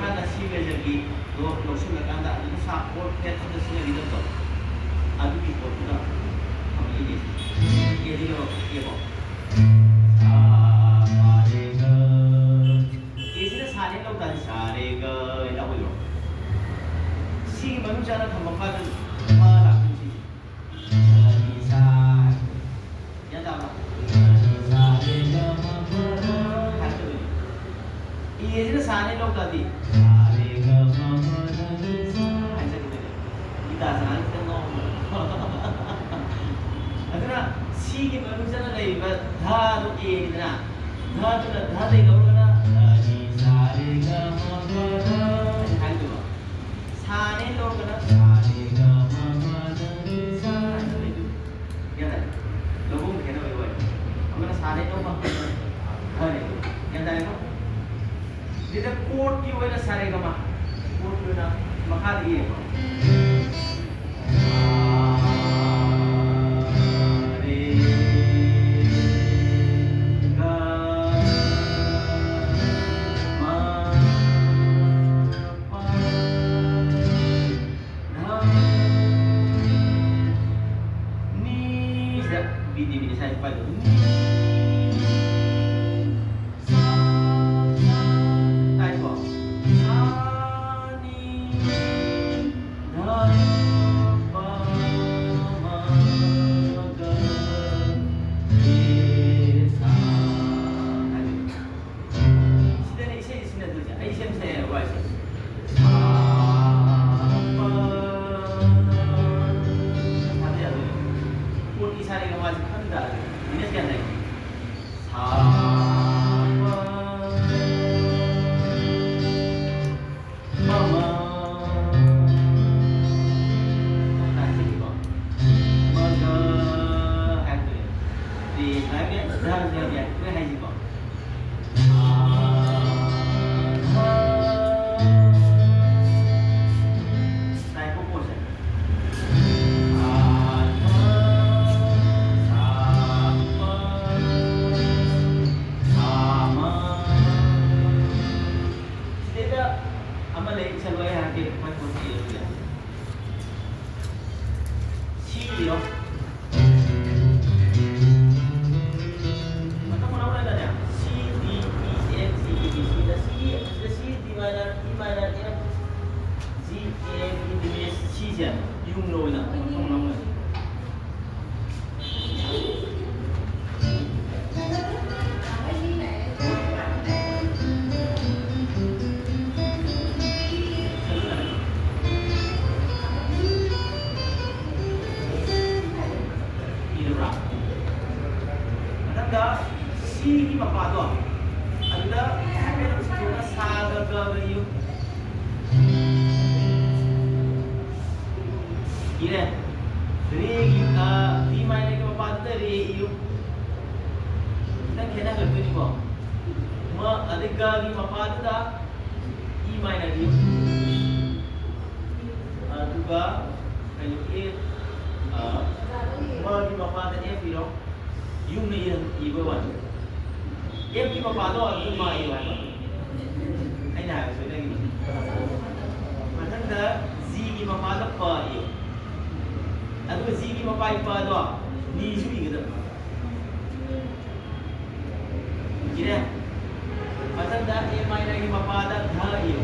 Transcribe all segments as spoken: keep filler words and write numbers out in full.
ꯍꯥꯟꯅ ꯁꯤ ꯃꯦꯖꯔꯒꯤ ꯗꯣ ꯂꯧꯁꯤꯜꯂꯀꯥꯟꯗ ꯑꯗꯨꯝ ꯁꯥ ꯀꯣꯔꯗ ꯐ꯭ꯂꯦꯠ ꯑꯃꯗ ꯁꯤꯖꯤꯟꯅꯈꯤꯗꯕꯗꯣ, ꯑꯗꯨꯒꯤ ꯄꯣꯠꯇꯨꯅ ꯊꯝꯃꯛꯏꯅꯦ꯫ ꯑꯦꯗꯤ ꯌꯧꯔꯛꯀꯦꯕꯣ꯫ ꯁꯥ, ꯁꯥ, ꯔꯦ, ꯒ꯫ ꯑꯦꯁꯤꯅ ꯁꯥꯅꯦ ꯂꯧ ꯇꯥꯔꯗꯤ ꯁꯥ, ꯔꯦ, ꯒ ꯍꯥꯏꯅ ꯑꯩꯈꯣꯏꯗꯣ꯫ ꯁꯤꯒꯤ ꯃꯅꯨꯡ ꯆꯟꯅ ꯊꯝꯕ ꯐꯥꯗ ꯃꯥ ꯂꯥꯛꯇꯣꯏꯅꯤ ꯁꯤꯁꯦ꯫ ꯒ, ꯔꯤ, ꯁꯥ ꯍꯥꯏꯕꯗꯣ꯫ ꯒ꯭ꯌꯥꯟ ꯇꯥꯕ꯭ꯔꯥ? ꯒ, ꯔꯤ, ꯁꯥ, ꯔꯦ, ꯒ, ꯃ, ꯄ, ꯔ ꯍꯥꯏꯔꯛꯀꯗꯣꯏꯅꯤ꯫ ꯑꯦꯁꯤꯅ ꯁꯥꯅꯦ ꯂꯧ ꯇꯥꯔꯗꯤ ꯁꯥ, ꯔꯦ, ꯒ, ꯃ, ꯄ, ꯔ, ꯔꯤ, ꯁꯥ ꯍꯥꯏꯖꯈꯤꯗꯣꯏꯅꯦ꯫ ꯒꯤꯇꯥ ꯁꯅꯥꯗꯤ ꯈꯤꯇꯪ ꯉꯥꯎꯕꯅꯦ꯫ ꯑꯗꯨꯅ ꯁꯤꯒꯤ ꯃꯅꯨꯡ ꯆꯟꯅ ꯂꯩꯔꯤꯕ ꯙꯗꯣ ꯑꯦꯅꯤꯗꯅ, ꯙꯗꯨꯅ ꯙꯗꯩ ꯂꯧꯔꯒꯅ ꯙ, ꯅꯤ, ꯁꯥ, ꯔꯦ, ꯒ, ꯃ, ꯄ, ꯙ ꯍꯥꯏꯅ ꯍꯥꯏꯗꯣꯏꯕ꯫ ꯁꯥꯅꯦ ꯂꯧꯔꯒꯅ ꯁꯥ, ꯔꯦ, ꯒ, ꯃ, ꯄ, ꯙ, ꯅꯤ, ꯁꯥ ꯍꯥꯏꯅ ꯂꯩꯗꯣꯏꯕ꯫ ꯒ꯭ꯌꯥꯟ ꯇꯥꯏ? ꯂꯧꯕꯝ ꯈꯦꯠꯅꯕꯩ ꯋꯥꯅꯤ꯫ ꯑꯃꯅ ꯁꯥꯅꯦ ꯂꯧꯕ, ꯙꯅꯦ꯫ ꯒ꯭ꯌꯥꯟ ꯇꯥꯔꯦꯀꯣ? ꯁꯤꯗ ꯀꯣꯔꯗꯀꯤ ꯑꯣꯏꯅ ꯁꯥꯔꯦꯒꯃ꯫ ꯀꯣꯔꯗꯀꯤ ꯑꯣꯏꯅ ꯃꯈꯥꯗ ꯌꯦꯡꯉꯣ꯫ ꯁꯥ, ꯔꯦ, ꯒ, ꯃ, ꯄ, ꯙ, ꯅꯤ꯫ ꯁꯤꯗ ꯕꯤꯠꯅꯦ, ꯕꯤꯠꯅꯦ, ꯁꯥꯏ ꯄꯥꯏꯗꯣ꯫ ꯅꯤ꯫ ꯁꯥ, ꯁꯥ, ꯇꯥꯏꯀꯣ? ꯁꯥ, ꯅꯤ, ꯙ, E minor, F, G, A, B, D, C ꯁꯦ ꯌꯨꯝ ꯂꯣꯏꯅ ꯃꯐꯝ ꯑꯃ꯫ ꯏꯔꯕ꯭ꯔꯥ? ꯃꯊꯪꯗ ꯁꯤꯒꯤ ꯃꯄꯥꯗꯣ ꯑꯗꯨꯗ ꯍꯥꯏꯐꯦꯠ ꯑꯃ ꯁꯟꯗꯣꯛꯅ ꯁꯥꯒ ꯒꯒ ꯏꯌꯨ꯫ ꯏꯔꯦ꯫ ꯔꯦꯒꯤ, ꯑ, ꯕꯤ ꯃꯥꯏꯅꯔꯒꯤ ꯃꯄꯥꯗꯨꯗ ꯔꯦ ꯏꯌꯨ꯫ ꯈꯤꯇꯪ ꯈꯦꯠꯅꯈ꯭ꯔꯛꯇꯣꯏꯅꯤꯀꯣ꯫ ꯃ, ꯑꯗꯩ ꯒꯒꯤ ꯃꯄꯥꯗꯨꯗ ꯏ ꯃꯥꯏꯅꯔ ꯏꯌꯨ꯫ ꯑꯗꯨꯒ ꯀꯩꯅꯣ ꯑꯦ, ꯑ, ꯃꯒꯤ ꯃꯄꯥꯗ ꯑꯦꯐ ꯏꯔꯣ꯫ ꯌꯨꯝꯅ ꯏꯔ-, ꯏꯕ ꯋꯥꯅꯤ꯫ ꯑꯦꯐꯀꯤ ꯃꯄꯥꯗꯣ ꯑꯗꯨꯝ ꯃꯥ ꯏꯌꯨ ꯍꯥꯏꯕ꯫ ꯑꯩꯅ ꯍꯥꯏꯕ ꯁꯣꯏꯅꯈꯤꯕꯅꯤ꯫ ꯃꯊꯪꯗ ꯖꯤꯒꯤ ꯃꯄꯥꯗ ꯄ ꯏꯌꯨ꯫ ꯑꯗꯨꯒ ꯖꯤꯒꯤ ꯃꯄꯥꯒꯤ ꯄꯗꯣ ꯅꯤꯁꯨ ꯏꯒꯗꯕ꯫ ꯏꯔꯦ꯫ ꯃꯊꯪꯗ ꯑꯦ ꯃꯥꯏꯅꯔꯒꯤ ꯃꯄꯥꯗ ꯙ ꯏꯌꯨ꯫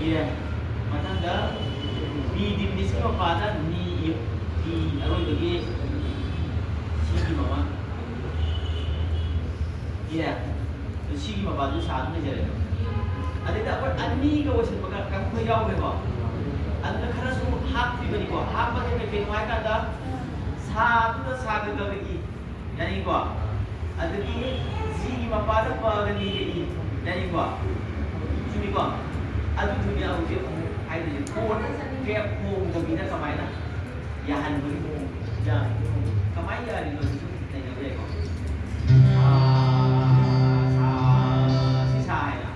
ꯏꯔꯦ꯫ ꯃꯊꯪꯗ ꯕꯤ ꯗꯤꯃꯤꯅꯤꯁꯀꯤ ꯃꯄꯥꯗ ꯅꯤ ꯏꯌꯨ꯫ ꯕꯤ ꯑꯔꯣꯏꯕꯒꯤ ꯁꯤꯒꯤ ꯃꯃꯥꯡ꯫ ꯏꯔꯦ꯫ ꯑꯗꯨ ꯁꯤꯒꯤ ꯃꯄꯥꯗꯨ ꯁꯥ ꯑꯗꯨꯝ ꯂꯩꯖꯔꯦ꯫ ꯑꯗꯩꯗ ꯑꯩꯈꯣꯏ ꯑꯅꯤꯒ ꯑꯣꯏꯁꯤꯟꯕꯒ ꯀꯥꯡꯈꯨꯝꯒ ꯌꯥꯎꯈ꯭ꯔꯦꯀꯣ꯫ ꯑꯗꯨꯗ ꯈꯔꯁꯨ ꯍꯥꯞꯈꯤꯕꯅꯤꯀꯣ꯫ ꯍꯥꯞꯄꯁꯦ ꯀꯩ ꯀꯩꯅꯣ ꯍꯥꯏ ꯀꯥꯟꯗ ꯁꯥꯗꯨꯗ ꯁꯥꯒ ꯒꯒ ꯏ꯫ ꯌꯥꯅꯤꯀꯣ? ꯑꯗꯒꯤ ꯖꯤꯒꯤ ꯃꯄꯥꯗ ꯄꯒ ꯅꯤꯒ ꯏ꯫ ꯌꯥꯅꯤꯀꯣ? ꯆꯨꯝꯃꯤꯀꯣ? ꯑꯗꯨꯗꯨꯅꯤ ꯍꯧꯖꯤꯛ ꯑꯃꯨꯛ ꯍꯥꯏꯗꯣꯏꯁꯦ꯫ ꯀꯣꯔꯠ ꯀꯦꯞ ꯍꯣꯡꯗꯕꯤꯗ ꯀꯃꯥꯏꯅ ꯌꯥꯍꯟꯕꯒꯤ ꯃꯑꯣꯡ, ꯌꯥꯍꯟꯕꯒꯤ ꯃꯑꯣꯡ꯫ ꯀꯃꯥꯏꯅ ꯌꯥꯔꯤꯅꯣ ꯁꯤꯁꯨ ꯅꯩꯅꯕ ꯌꯥꯏꯀꯣ? ꯁꯥ, ꯁꯥ, ꯁꯤ ꯁꯥ ꯍꯥꯏꯅ꯫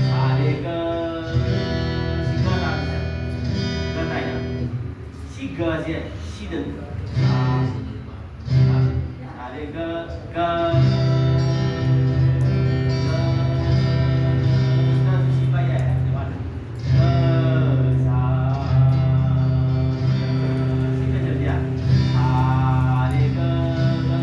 ꯁꯥ ꯔꯦ ꯒ, ꯁꯤ ꯒ ꯇꯥꯔꯦ꯫ ꯒ ꯇꯥꯏꯅ꯫ ꯁꯤ ꯒꯁꯦ ꯁꯤꯗꯅꯤ꯫ ꯁꯥ, ꯁꯥ ꯔꯦ ꯒ, ꯒ, ꯒ, ꯁꯤ ꯄꯥꯏ ꯌꯥꯏ ꯍꯥꯏꯕꯅꯦ ꯃꯥꯅ꯫ ꯒ, ꯁꯥ, ꯁꯤ ꯃꯦꯖꯔꯁꯦ꯫ ꯁꯥ ꯔꯦ ꯒ, ꯒ,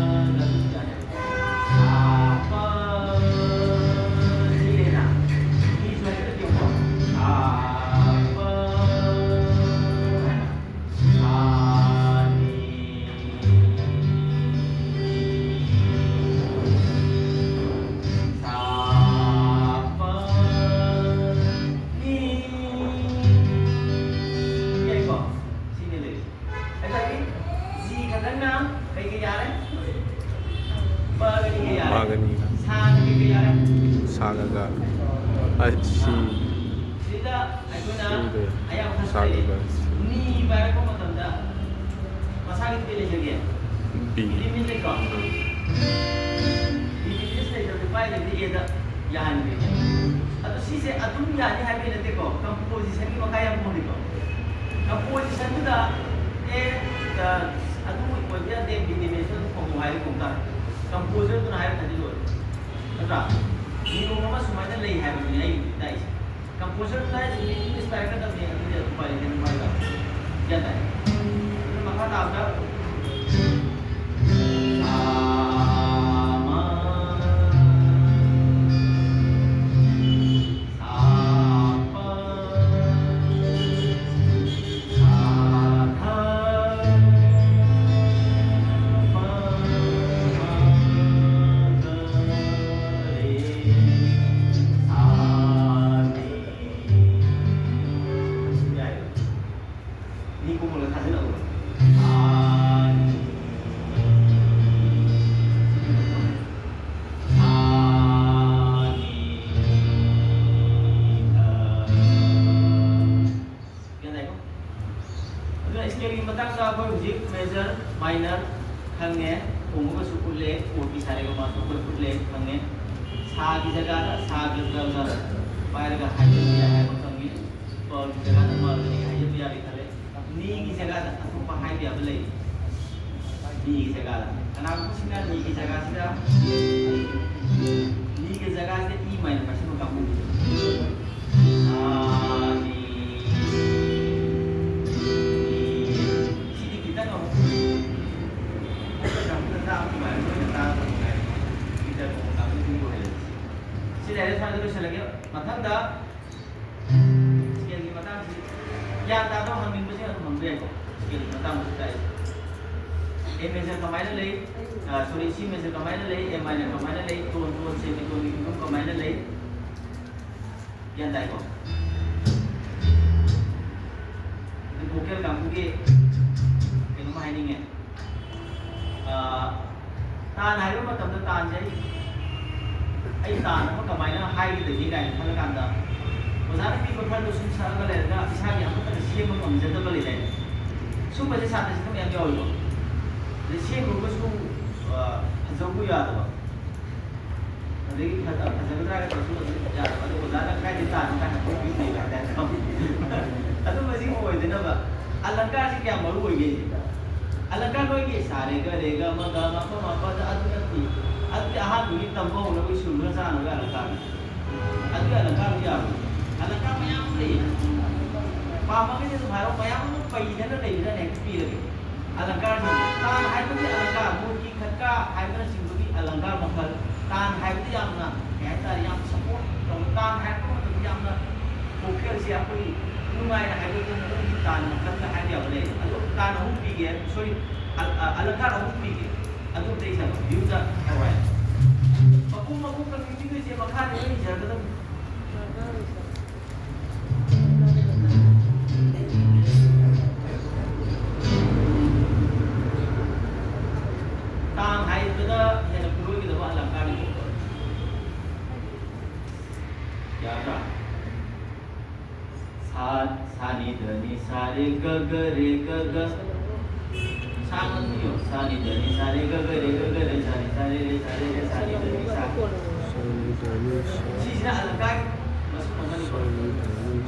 ꯁꯥꯒꯅꯤꯅ꯫ ꯁꯥꯒ ꯀꯩꯀꯩ ꯌꯥꯎꯔꯦ? ꯁꯥꯒꯒ ꯑꯁꯤ꯫ ꯁꯤꯗ ꯑꯩꯈꯣꯏꯅ ꯁꯤꯗ ꯑꯌꯥꯝꯕ ꯁꯥꯒꯒ ꯃꯤ ꯄꯥꯏꯔꯛꯄ ꯃꯇꯝꯗ ꯃꯁꯥꯒꯤ ꯀꯩ ꯂꯩꯖꯒꯦ? ꯕꯤ꯫ ꯕꯤ ꯗꯤꯃꯤꯟꯁ ꯂꯩꯀꯣ? ꯕꯤ ꯗꯤꯃꯤꯟꯁ ꯂꯩꯇꯕꯗꯤ ꯄꯥꯏꯗ꯭ꯔꯗꯤ ꯑꯦꯗ ꯌꯥꯍꯟꯕꯤꯔꯦ꯫ ꯑꯗꯣ ꯁꯤꯁꯦ ꯑꯗꯨꯝ ꯌꯥꯅꯤ ꯍꯥꯏꯕ ꯅꯠꯇꯦꯀꯣ, ꯀꯝꯄꯣꯖꯤꯁꯟꯒꯤ ꯃꯈꯥ ꯌꯥꯝ ꯄꯣꯜꯂꯤꯀꯣ꯫ ꯀꯝꯄꯣꯖꯤꯁꯟꯗꯨꯗ ꯑꯦ, ꯑ, ꯑꯗꯨ ꯑꯣꯏꯕ ꯌꯥꯗꯦ, ꯕꯤ ꯗꯤꯃꯤꯟꯁꯇ ꯑꯗꯨꯝ ꯈꯣꯡꯉꯨ ꯍꯥꯏꯔꯗꯤ ꯈꯣꯡ ꯇꯥꯔꯦ꯫ ꯀꯝꯄꯣꯖꯔꯗꯨꯅ ꯍꯥꯏꯔꯛꯇ꯭ꯔꯗꯤ ꯂꯣꯏꯔꯦ꯫ ꯅꯠꯇ꯭ꯔꯥ? ꯅꯤꯌꯣꯝ ꯑꯃ ꯁꯨꯃꯥꯏꯅ ꯂꯩ ꯍꯥꯏꯕꯗꯨꯅꯤ ꯑꯩ ꯇꯥꯛꯏꯁꯦ꯫ ꯀꯝꯄꯣꯖꯔꯗꯨꯅ ꯍꯥꯏꯔꯤꯁꯦ ꯃꯤ ꯏꯪꯂꯤꯁ ꯄꯥꯏꯔꯛꯀꯗꯕꯅꯤ, ꯑꯗꯨꯗꯤ ꯑꯗꯨꯝ ꯄꯥꯏꯔꯛꯀꯅꯤ, ꯄꯥꯏꯔꯛꯀꯅꯤ꯫ ꯒ꯭ꯌꯥꯟ ꯇꯥꯏ? ꯑꯗꯨꯅ ꯃꯈꯥ ꯇꯥꯕꯗ ꯁꯥ ꯃ ꯁꯥ ꯄ ꯁꯥ ꯙ ꯄ ꯃ ꯒ ꯔꯦ ꯁꯥ ꯅꯤ꯫ ꯌꯥꯏ꯫ ꯅꯤ ꯀꯨꯝꯃꯒ ꯊꯥꯖꯤꯜꯂꯛꯎ꯫ ꯁꯥ ꯅꯤ꯫ ꯁꯥ ꯅꯤ ꯙ꯫ ꯒ꯭ꯌꯥꯟ ꯇꯥꯏꯀꯣ? ꯑꯗꯨꯅ ꯁ꯭ꯀꯦꯜꯒꯤ ꯃꯇꯥꯡꯗ ꯑꯩꯈꯣꯏ ꯍꯧꯖꯤꯛ ꯃꯦꯖꯔ, ꯃꯥꯏꯅꯔ ꯈꯪꯉꯦ, ꯈꯣꯡꯉꯒꯁꯨ ꯎꯠꯂꯦ, ꯀꯣꯔꯠꯀꯤ ꯁꯥꯔꯦꯒꯃꯥꯁꯨ ꯑꯩꯈꯣꯏ ꯎꯠꯂꯦ, ꯈꯪꯉꯦ꯫ ꯁꯥꯒꯤ ꯖꯒꯥꯗ ꯁꯥꯒ ꯒꯒ ꯄꯥꯏꯔꯒ ꯍꯥꯏꯖꯟꯕ ꯌꯥꯏ ꯍꯥꯏꯕ ꯈꯪꯉꯤ꯫ ꯄꯒꯤ ꯖꯒꯥꯗ ꯃꯒ ꯍꯥꯏꯖꯟꯕ ꯌꯥꯔꯦ ꯈꯜꯂꯦ꯫ ꯅꯤꯒꯤ ꯖꯒꯥꯗ ꯑꯇꯣꯞꯄ ꯍꯥꯏꯕ ꯌꯥꯕ ꯂꯩ꯫ ꯅꯤꯒꯤ ꯖꯒꯥꯗ꯫ ꯀꯅꯥꯒꯨꯝꯕꯁꯤꯡꯅ ꯅꯤꯒꯤ ꯖꯒꯥꯁꯤꯗ, ꯅꯤꯒꯤ ꯖꯒꯥꯁꯤꯗ ꯏ ꯃꯥꯏꯅ ꯄꯥꯏꯁꯤꯟꯕ ꯀꯥꯡꯕꯨ꯫ ꯁꯥ, ꯅꯤ, ꯅꯤ꯫ ꯁꯤꯗꯤ ꯈꯤꯇꯪ ꯑꯃꯨꯛ ꯇꯥꯕ ꯅꯨꯡꯉꯥꯏꯔꯣꯏ, ꯇꯥꯕ ꯅꯨꯡꯉꯥꯏꯔꯣꯏ꯫ ꯈꯤꯇꯪ ꯑꯃꯨꯛ ꯀꯥꯡꯕꯨ ꯑꯣꯏꯍꯜꯂꯁꯤ꯫ ꯁꯤ ꯂꯩꯔꯦ, ꯁ꯭ꯋꯥꯏꯗ ꯂꯣꯏꯁꯤꯜꯂꯒꯦ꯫ ꯃꯊꯪꯗ ꯁ꯭ꯀꯦꯜꯒꯤ ꯃꯇꯥꯡꯁꯤ ꯒ꯭ꯌꯥꯟ ꯇꯥꯗꯕ ꯍꯪꯅꯤꯡꯕꯁꯤꯡ ꯑꯗꯨꯝ ꯍꯪꯕ ꯌꯥꯏꯀꯣ꯫ ꯁ꯭ꯀꯦꯜꯒꯤ ꯃꯇꯥꯡꯗꯁꯨ ꯇꯥꯛꯏ꯫ ꯑꯦ ꯃꯦꯖꯔ ꯀꯃꯥꯏꯅ ꯂꯩ? ꯑ, ꯁꯣꯔꯤ, ꯁꯤ ꯃꯦꯖꯔ ꯀꯃꯥꯏꯅ ꯂꯩ? ꯑꯦ ꯃꯥꯏꯅꯔ ꯀꯃꯥꯏꯅ ꯂꯩ? ꯇꯣꯟ, ꯇꯣꯟ, ꯁꯦꯃꯤꯇꯣꯟꯒꯤ ꯐꯤꯕꯝ ꯀꯃꯥꯏꯅ ꯂꯩ? ꯒ꯭ꯌꯥꯟ ꯇꯥꯏꯀꯣ? ꯑꯗꯨ ꯚꯣꯀꯦꯜ ꯀꯥꯡꯕꯨꯒꯤ ꯀꯩꯅꯣꯝꯃ ꯍꯥꯏꯅꯤꯡꯉꯦ꯫ ꯑ, ꯇꯥꯟ ꯍꯥꯏꯕ ꯃꯇꯝꯗ ꯇꯥꯟꯁꯦ ꯑꯩ, ꯑꯩ ꯇꯥꯟ ꯑꯃ ꯀꯃꯥꯏꯅ ꯍꯥꯏꯒꯗꯒꯦ ꯀꯥꯏꯅ ꯈꯜꯂꯀꯥꯟꯗ, ꯑꯣꯖꯥꯅ ꯄꯤꯕ ꯈꯔꯗꯣ ꯁꯨꯝ ꯁꯛꯑꯒ ꯂꯩꯔꯒ ꯏꯁꯥꯒꯤ ꯑꯃꯠꯇꯅ ꯁꯦꯝꯕ ꯉꯝꯖꯗꯕ ꯂꯩꯗꯥꯏꯅꯦ? ꯁꯨꯝꯕꯁꯦ ꯁꯥꯇ꯭ꯔꯁꯤꯡꯗ ꯃꯌꯥꯝ ꯌꯥꯎꯋꯦꯕ꯫ ꯑꯗꯩ ꯁꯦꯝꯂꯨꯔꯒꯁꯨ, ꯑ, ꯐꯖꯧꯕ ꯌꯥꯗꯕ, ꯑꯗꯒꯤ ꯐꯖ-, ꯐꯖꯒꯗ꯭ꯔꯥ ꯍꯥꯏꯔꯒꯁꯨ ꯑꯗꯨꯝ ꯌꯥꯗꯕ꯫ ꯑꯗꯣ ꯑꯣꯖꯥꯅ ꯀꯥꯏꯗꯩ ꯇꯥꯟꯅꯣ ꯀꯥꯏꯅ ꯍꯥꯏꯗꯣꯛꯄꯤꯗꯦꯕ ꯍꯥꯏꯇꯥꯔꯦ꯫ ꯑꯗꯨꯝꯕꯁꯤ ꯑꯣꯏꯗꯅꯕ ꯑꯂꯪꯀꯥꯔꯁꯤ ꯀꯌꯥꯝ ꯃꯔꯨ ꯑꯣꯏꯒꯦ? ꯑꯂꯪꯀꯥꯔ ꯅꯣꯏꯒꯤ ꯁꯥꯔꯦꯒ ꯔꯦꯒ ꯑꯃꯒ ꯃꯐꯝ ꯑꯃꯗ ꯑꯗꯨ ꯅꯠꯇꯦ꯫ ꯑꯗꯨꯗꯤ ꯑꯍꯥꯟꯕꯒꯤ ꯇꯝꯕ ꯍꯧꯅꯕꯒꯤ ꯁꯨꯔꯒ ꯆꯥꯅꯕ ꯑꯂꯪꯀꯥꯔꯅꯤ꯫ ꯑꯗꯨꯒꯤ ꯑꯂꯪꯀꯥꯔꯗꯨ ꯌꯥꯔꯣꯏ꯫ ꯑꯂꯪꯀꯥꯔ ꯃꯌꯥꯝ ꯑꯃ ꯂꯩꯌꯦ꯫ ꯄꯥꯝꯃꯒꯗꯤ ꯑꯗꯨꯝ ꯍꯥꯏꯔꯣ, ꯃꯌꯥꯝ ꯑꯃ ꯄꯩꯗꯅ ꯂꯩꯕꯗꯅ ꯍꯦꯛꯇ ꯄꯤꯔꯒꯦ꯫ ꯑꯂꯪꯀꯥꯔꯁꯤꯡꯁꯦ ꯇꯥꯟ ꯍꯥꯏꯕꯒꯤ ꯑꯂꯪꯀꯥꯔ, ꯃꯣꯏꯒꯤ ꯈꯠꯀꯥ ꯍꯥꯏꯕꯅꯆꯤꯡꯕꯒꯤ ꯑꯂꯪꯀꯥꯔ ꯃꯈꯜ꯫ ꯇꯥꯟ ꯍꯥꯏꯕꯗꯤ ꯌꯥꯝꯅ, ꯀꯩ ꯍꯥꯏꯇꯥꯔꯦ, ꯌꯥꯝ ꯁꯞꯄꯣꯔꯠ ꯇꯧꯕ꯫ ꯇꯥꯟ ꯍꯥꯏꯔꯛꯄ ꯃꯇꯝꯗ ꯌꯥꯝꯅ ꯚꯣꯀꯦꯜꯁꯦ ꯑꯩꯈꯣꯏ ꯅꯨꯡꯉꯥꯏꯅ ꯍꯥꯏꯗꯣꯛꯇꯅ ꯑꯗꯨꯝ ꯇꯥꯟ ꯃꯈꯜꯗ ꯍꯥꯏꯕ ꯌꯥꯕ ꯂꯩ꯫ ꯑꯗꯣ ꯇꯥꯟ ꯑꯍꯨꯝ ꯄꯤꯒꯦ, ꯁꯣꯔꯤ, ꯑ-, ꯑ-, ꯑꯂꯪꯀꯥꯔ ꯑꯍꯨꯝ ꯄꯤꯒꯦ꯫ ꯑꯗꯨ ꯑꯝꯇ ꯏꯁꯜꯂꯣ, ꯌꯨꯝꯗ ꯍꯥꯏꯔꯣ ꯍꯥꯏ꯫ ꯃꯄꯨꯝ ꯃꯄꯨꯝ ꯀꯛꯄꯤꯗꯣꯏꯁꯦ ꯃꯈꯥꯗ ꯂꯣꯏ ꯏꯖꯔꯛꯀꯗꯕꯅꯤ꯫ ꯇꯥꯟ ꯍꯥꯏꯕꯗ ꯍꯦꯟꯅ ꯄꯨꯔꯣꯏꯒꯗꯕ ꯑꯂꯪꯀꯥꯔꯅꯤ꯫ ꯌꯥꯗ꯭ꯔꯥ? ꯁꯥ, ꯁꯥ ꯅꯤ ꯙ ꯅꯤ ꯁꯥ ꯔꯦ ꯒ ꯒ ꯔꯦ ꯒ ꯒ꯫ ꯁꯥꯡꯅ ꯑꯗꯨꯝ ꯏꯌꯣ꯫ ꯁꯥ ꯅꯤ ꯙ ꯅꯤ ꯁꯥ ꯔꯦ ꯒ ꯒ ꯔꯦ ꯒ ꯒ ꯔꯦ ꯁꯥ ꯅꯤ ꯁꯥ ꯔꯦ ꯔꯦ ꯁꯥ ꯔꯦ ꯔꯦ ꯁꯥ ꯅꯤ ꯙ ꯅꯤ ꯁꯥ꯫ ꯁꯤꯁꯤꯅ ꯑꯂꯪꯀꯥꯔꯒꯤ ꯃꯁꯨꯡ ꯑꯃꯅꯤꯀꯣ꯫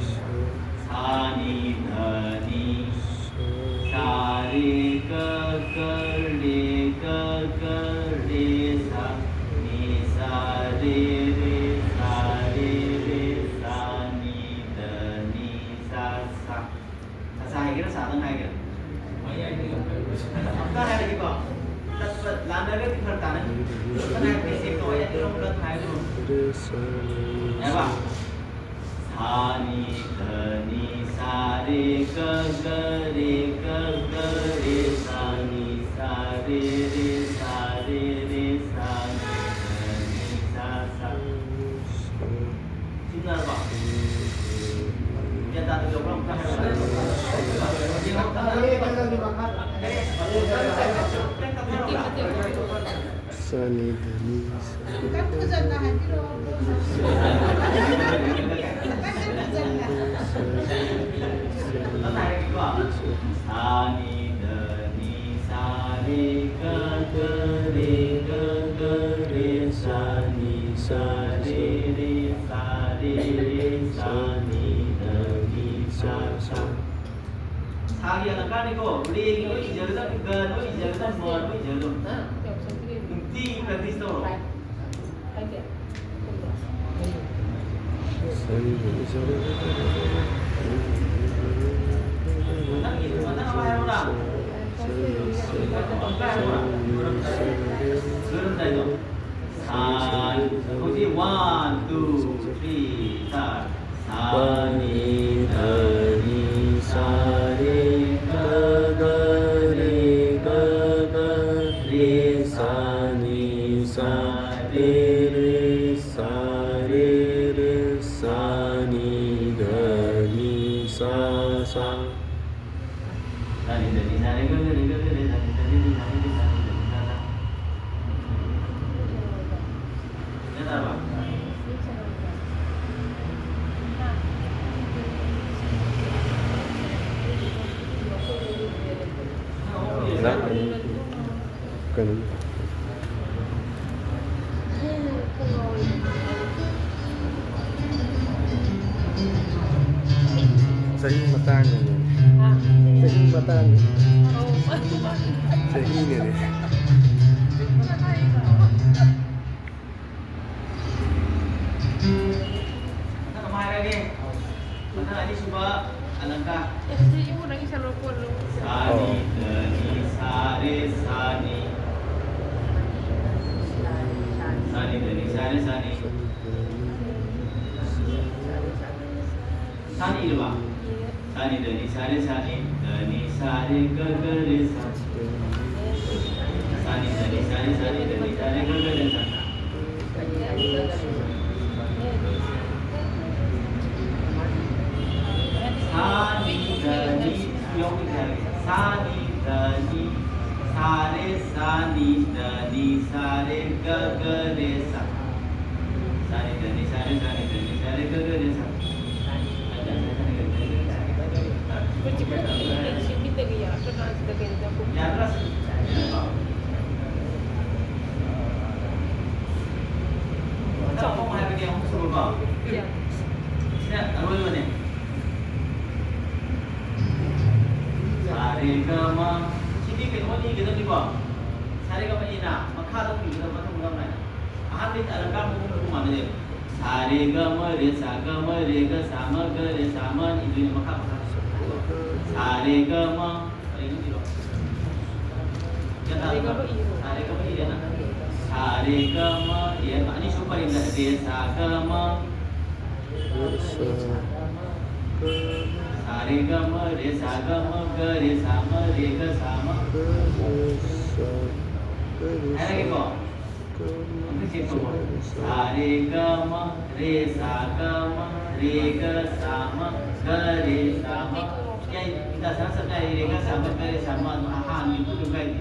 ꯁꯥ ꯅꯤ ꯙ ꯅꯤ꯫ ꯁꯥ ꯔꯦ ꯒ ꯒ ꯔꯦ ꯒ ꯒ ꯔꯦ ꯁꯥ ꯅꯤ ꯁꯥ ꯔꯦ ꯔꯦ ꯁꯥ ꯔꯦ ꯔꯦ ꯁꯥ ꯅꯤ ꯙ ꯅꯤ ꯁꯥ ꯁꯥ꯫ ꯁꯥ ꯁꯥ ꯍꯥꯏꯒꯦꯔꯥ ꯁꯥꯗꯪ ꯍꯥꯏꯒꯦꯔꯥ? ꯑꯝꯇ ꯍꯥꯏꯔꯒꯦꯀꯣ꯫ ꯇꯠꯄ ꯂꯥꯟꯅꯔꯒꯗꯤ ꯐꯔꯛ ꯇꯥꯅꯅꯤ꯫ ꯇꯠꯄ ꯍꯥꯏꯕꯗꯤ ꯆꯦꯛ ꯇꯧꯋꯦ, ꯑꯅꯤꯔꯣꯝ ꯇꯠ ꯍꯥꯏꯕꯗꯣ꯫ ꯌꯥꯔꯕ? ꯁꯥ ꯅꯤ ꯙ ꯅꯤ ꯁꯥ ꯔꯦ ꯒ ꯒ ꯔꯦ ꯒ ꯒ ꯔꯦ ꯁꯥ ꯅꯤ ꯁꯥ ꯔꯦ ꯔꯦ ꯁꯥ ꯔꯦ ꯔꯦ ꯁꯥ ꯅꯤ ꯙ ꯅꯤ ꯁꯥ ꯁꯥ꯫ ꯁꯤꯖꯤꯟꯅꯔꯕꯣ? ꯒ꯭ꯌꯥꯟ ꯇꯥꯗꯕ ꯌꯥꯎꯕ꯭ꯔꯥ? ꯑꯃꯨꯛꯇ ꯍꯥꯏꯔꯛꯑꯣ꯫ ꯌꯦꯡꯉꯣ꯫ ꯃꯇꯦꯛ, ꯃꯇꯦꯛ, ꯃꯇꯦꯛ꯫ ꯁꯥꯅꯤ ꯙꯅꯤ ꯁꯥ꯫ ꯈꯤꯇꯪ ꯐꯖꯅ ꯍꯥꯏꯕꯤꯔꯛꯑꯣ꯫ ꯈꯤꯇꯪ ꯐꯖꯅ꯫ ꯁꯥꯅꯤ ꯙꯅꯤ ꯁꯥꯔꯦ ꯒ ꯒ ꯔꯦ ꯒ ꯒ ꯔꯦ ꯁꯥꯅꯤ ꯁꯥꯔꯦ ꯔꯦ ꯁꯥꯔꯦ ꯔꯦ ꯁꯥꯅꯤ ꯙꯅꯤ ꯁꯥ ꯁꯥ꯫ ꯁꯥꯒꯤ ꯑꯂꯪꯀꯥꯔꯅꯤꯀꯣ꯫ ꯔꯦꯒꯤ ꯂꯣꯏ ꯏꯖꯒꯗꯕꯅꯤ, ꯒ ꯂꯣꯏ ꯏꯖꯒꯗꯕꯅꯤ, ꯃ ꯂꯣꯏ ꯏꯖꯒꯗꯕꯅꯤ꯫ ꯅꯨꯡꯇꯤꯒꯤ practice ꯇꯧꯔꯣ꯫ ꯃꯊꯪꯒꯤ, ꯃꯊꯪ ꯑꯃ ꯍꯥꯏꯔꯛꯎꯔꯥ? ꯂꯣꯏꯔꯝꯗꯥꯏꯗꯣ꯫ ꯁꯥ, ꯍꯧꯖꯤꯛ one, two, three, start. ꯁꯥꯅꯤ ꯙꯅꯤ ꯁꯥꯔꯦ ꯒ ꯒ ꯔꯦ ꯒ ꯒ ꯔꯦ ꯁꯥꯅꯤ ꯁꯥꯔꯦ ꯔꯦ ꯁꯥꯔꯦ ꯔꯦ ꯁꯥꯅꯤ ꯙꯅꯤ ꯁꯥ ꯁꯥ꯫ ꯁꯥꯅꯤ ꯙꯅꯤ ꯁꯥꯔꯦ ꯒ ꯒ ꯔꯦ ꯒ ꯒ ꯔꯦ ꯁꯥꯅꯤ ꯁꯥꯔꯦ ꯔꯦ ꯁꯥꯅꯤ ꯙꯅꯤ ꯁꯥ ꯁꯥ꯫ ꯒ꯭ꯌꯥꯟ ꯇꯥꯔꯕ? ꯀꯩꯅꯣ? ꯆꯍꯤ ꯃꯇꯥꯡꯅꯅꯦ꯫ ꯆꯍꯤ ꯃꯇꯥꯡꯅ꯫ ꯆꯍꯤꯅꯅꯦ꯫ ꯃꯊꯪ ꯑꯃ ꯍꯥꯏꯔꯒꯦ꯫ ꯃꯊꯪ ꯑꯅꯤꯁꯨꯕ ꯑꯂꯪꯀꯥ꯫ ꯑꯦ, ꯁꯤ ꯏꯕꯨꯡꯉꯣ ꯅꯪꯒꯤ ꯁꯦꯂꯣ ꯀꯣꯠꯂꯣ꯫ ꯁꯥꯅꯤ, ꯗꯅꯤ, ꯁꯥꯔꯦ, ꯁꯥꯅꯤ꯫ ꯁꯥꯅꯤ, ꯗꯅꯤ, ꯁꯥꯔꯦ, ꯁꯥꯅꯤ꯫ ꯁꯥꯅꯤ ꯏꯔꯕ? ꯁꯥꯅꯤ, ꯗꯅꯤ, ꯁꯥꯔꯦ, ꯁꯥꯅꯤ, ꯗꯅꯤ, ꯁꯥꯔꯦ, ꯒ, ꯒ, ꯔꯦ, ꯁꯥ꯫ ꯁꯥꯅꯤ, ꯗꯅꯤ, ꯁꯥꯔꯦ, ꯁꯥꯅꯤ, ꯗꯅꯤ, ꯁꯥꯔꯦ, ꯒ, ꯒ, ꯔꯦ, ꯁꯥ, ꯁꯥ꯫ ꯁꯥꯅꯤ, ꯗꯅꯤ, ꯌꯥꯎꯗ꯭ꯔꯦ꯫ ꯁꯥꯅꯤ, ꯗꯅꯤ, ꯁꯥꯔꯦ, ꯁꯥꯅꯤ, ꯗꯅꯤ, ꯁꯥꯔꯦ, ꯁꯤꯅ ꯑꯔꯣꯏꯕꯅꯦ꯫ ꯁꯥ ꯔꯦ ꯒ ꯃ꯫ ꯁꯤꯗꯤ ꯀꯩꯅꯣ ꯏꯒꯗꯕꯅꯤꯀꯣ꯫ ꯁꯥ ꯔꯦ ꯒ ꯃ ꯏꯅ ꯃꯈꯥꯗ ꯑꯃꯨꯛ ꯏꯒꯗꯕ ꯃꯊꯪ ꯃꯊꯪ ꯅꯥꯏꯅ꯫ ꯑꯍꯥꯟꯕꯒꯤ ꯑꯂꯪꯀꯥꯔ ꯃꯑꯣꯡꯗ ꯑꯃꯨꯛ ꯃꯥꯟꯅꯗꯦ꯫ ꯁꯥ ꯔꯦ ꯒ ꯃ ꯔꯦ ꯁꯥ ꯒ ꯃ ꯔꯦ ꯒ ꯁꯥ ꯃ ꯒ ꯔꯦ ꯁꯥ ꯃ ꯏꯗꯣꯏꯅꯦ ꯃꯈꯥ ꯃꯈꯥ꯫ ꯁꯥ ꯔꯦ ꯒ ꯃ꯫ ꯄꯔꯦꯡ ꯑꯃ ꯏꯔꯣ꯫ ꯒ꯭ꯌꯥꯟ ꯇꯥꯔꯕ? ꯁꯥ ꯔꯦ ꯒ ꯃ ꯏꯔꯦꯅ꯫ ꯁꯥ ꯔꯦ ꯒ ꯃ ꯏꯔꯦ꯫ ꯑꯅꯤꯁꯨꯕ ꯄꯔꯦꯡꯗ ꯔꯦ ꯁꯥ ꯒ ꯃ꯫ ꯁꯥ ꯔꯦ ꯒ ꯃ ꯔꯦ ꯁꯥ ꯒ ꯃ ꯒ ꯔꯦ ꯁꯥ ꯃ ꯔꯦ ꯒ ꯁꯥ ꯃ꯫ ꯍꯥꯏꯔꯒꯦꯀꯣ꯫ ꯑꯝꯇ check ꯇꯧꯔꯣ꯫ ꯁꯥ ꯔꯦ ꯒ ꯃ ꯔꯦ ꯁꯥ ꯒ ꯃ ꯔꯦ ꯒ ꯁꯥ ꯃ ꯒ ꯔꯦ ꯁꯥ ꯃ꯫ ꯌꯥꯏ, ꯏꯇꯥ ꯁꯥ ꯁꯛ ꯀꯥꯏ ꯔꯦ ꯒ ꯁꯥ ꯃ ꯒ ꯔꯦ ꯁꯥ ꯃ ꯑꯗꯨꯝ ꯑꯍꯥꯟꯕꯒꯤ ꯇꯨ ꯀꯥꯏꯗꯦ꯫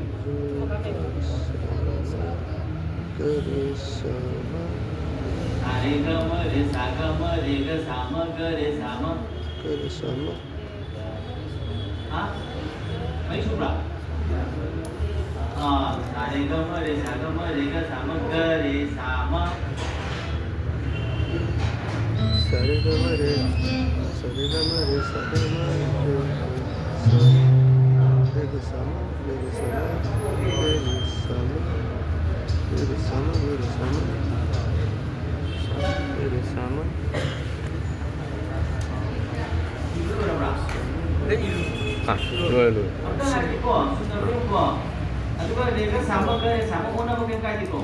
ꯁꯥ ꯔꯦ ꯒ ꯃ ꯔꯦ ꯁꯥ ꯒ ꯃ ꯔꯦ ꯒ ꯁꯥ ꯃ ꯒ ꯔꯦ ꯁꯥ ꯃ꯫ ꯍꯥ? ꯃꯔꯤ ꯁꯨꯕ꯭ꯔꯥ? ꯑꯥ, ꯁꯥ ꯔꯦ ꯒ ꯃ ꯔꯦ ꯁꯥ ꯒ ꯃ ꯔꯦ ꯒ ꯁꯥ ꯃ ꯒ ꯔꯦ ꯁꯥ ꯃ꯫ ꯁꯥ ꯔꯦ ꯒ ꯃ ꯔꯦ, ꯁꯥ ꯔꯦ ꯒ ꯃ ꯔꯦ ꯁꯥ ꯒ ꯃ ꯔꯦ ꯁꯥ ꯃ ꯔꯦ ꯒ ꯁꯥ ꯃ ꯔꯦ ꯒ ꯁꯥ ꯃ ꯔꯦ ꯒ ꯁꯥ ꯃ ꯔꯦ ꯒ ꯁꯥ ꯃ ꯔꯦ ꯒ ꯁꯥ ꯃ꯫ ꯁꯥ ꯔꯦ ꯒ ꯁꯥ ꯃ꯫ ꯑꯥ, ꯂꯣꯏꯔꯦ, ꯂꯣꯏꯔꯦ꯫ ꯑꯗꯨꯒ ꯔꯦꯒ ꯁꯥꯃ ꯒ ꯔꯦ ꯁꯥꯃ ꯑꯣꯟꯅꯕ ꯀꯩꯝ ꯀꯥꯏꯗꯦꯀꯣ꯫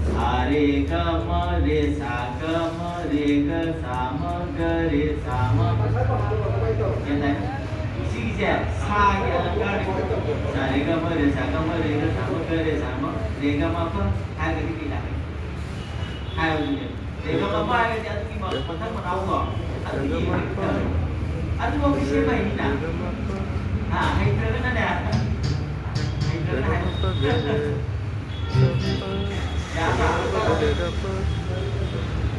ꯁꯥ ꯔꯦ ꯒ ꯃ ꯔꯦ ꯁꯥ ꯒ ꯃ ꯔꯦ ꯒ ꯁꯥꯃ ꯒ ꯔꯦ ꯁꯥꯃ꯫ ꯒ꯭ꯌꯥꯟ ꯇꯥꯏ? ꯁꯤꯒꯤꯁꯦ ꯁꯥꯒꯤ ꯑꯂꯪꯀꯥꯔꯅꯤ꯫ ꯁꯥ ꯔꯦ ꯒ ꯃ ꯔꯦ ꯁꯥ ꯒ ꯃ ꯔꯦ ꯒ ꯁꯥꯃ ꯒ ꯔꯦ ꯁꯥꯃ ꯔꯦ ꯒ ꯃ ꯄ ꯍꯥꯏꯔꯒꯗꯤ ꯀꯩ ꯂꯥꯛꯀꯅꯤ? ꯍꯥꯏꯕꯗꯨꯅꯦ꯫ ꯂꯩꯕ ꯃꯄꯥ ꯍꯥꯏꯗꯤ ꯑꯗꯨꯒꯤ ꯃ-, ꯃꯊꯪ ꯃꯅꯥꯎꯗꯣ꯫ ꯑꯗꯨꯒꯤ ꯑꯗꯨꯐꯥꯎꯗꯤ ꯁꯦꯝꯕ ꯍꯩꯅꯤꯅ꯫ ꯑꯥ, ꯍꯩꯇ꯭ꯔꯒꯅꯅꯦ꯫ ꯍꯩꯇ꯭ꯔꯒꯅ ꯍꯥꯏ-, ꯌꯥꯕ꯭ꯔꯥ?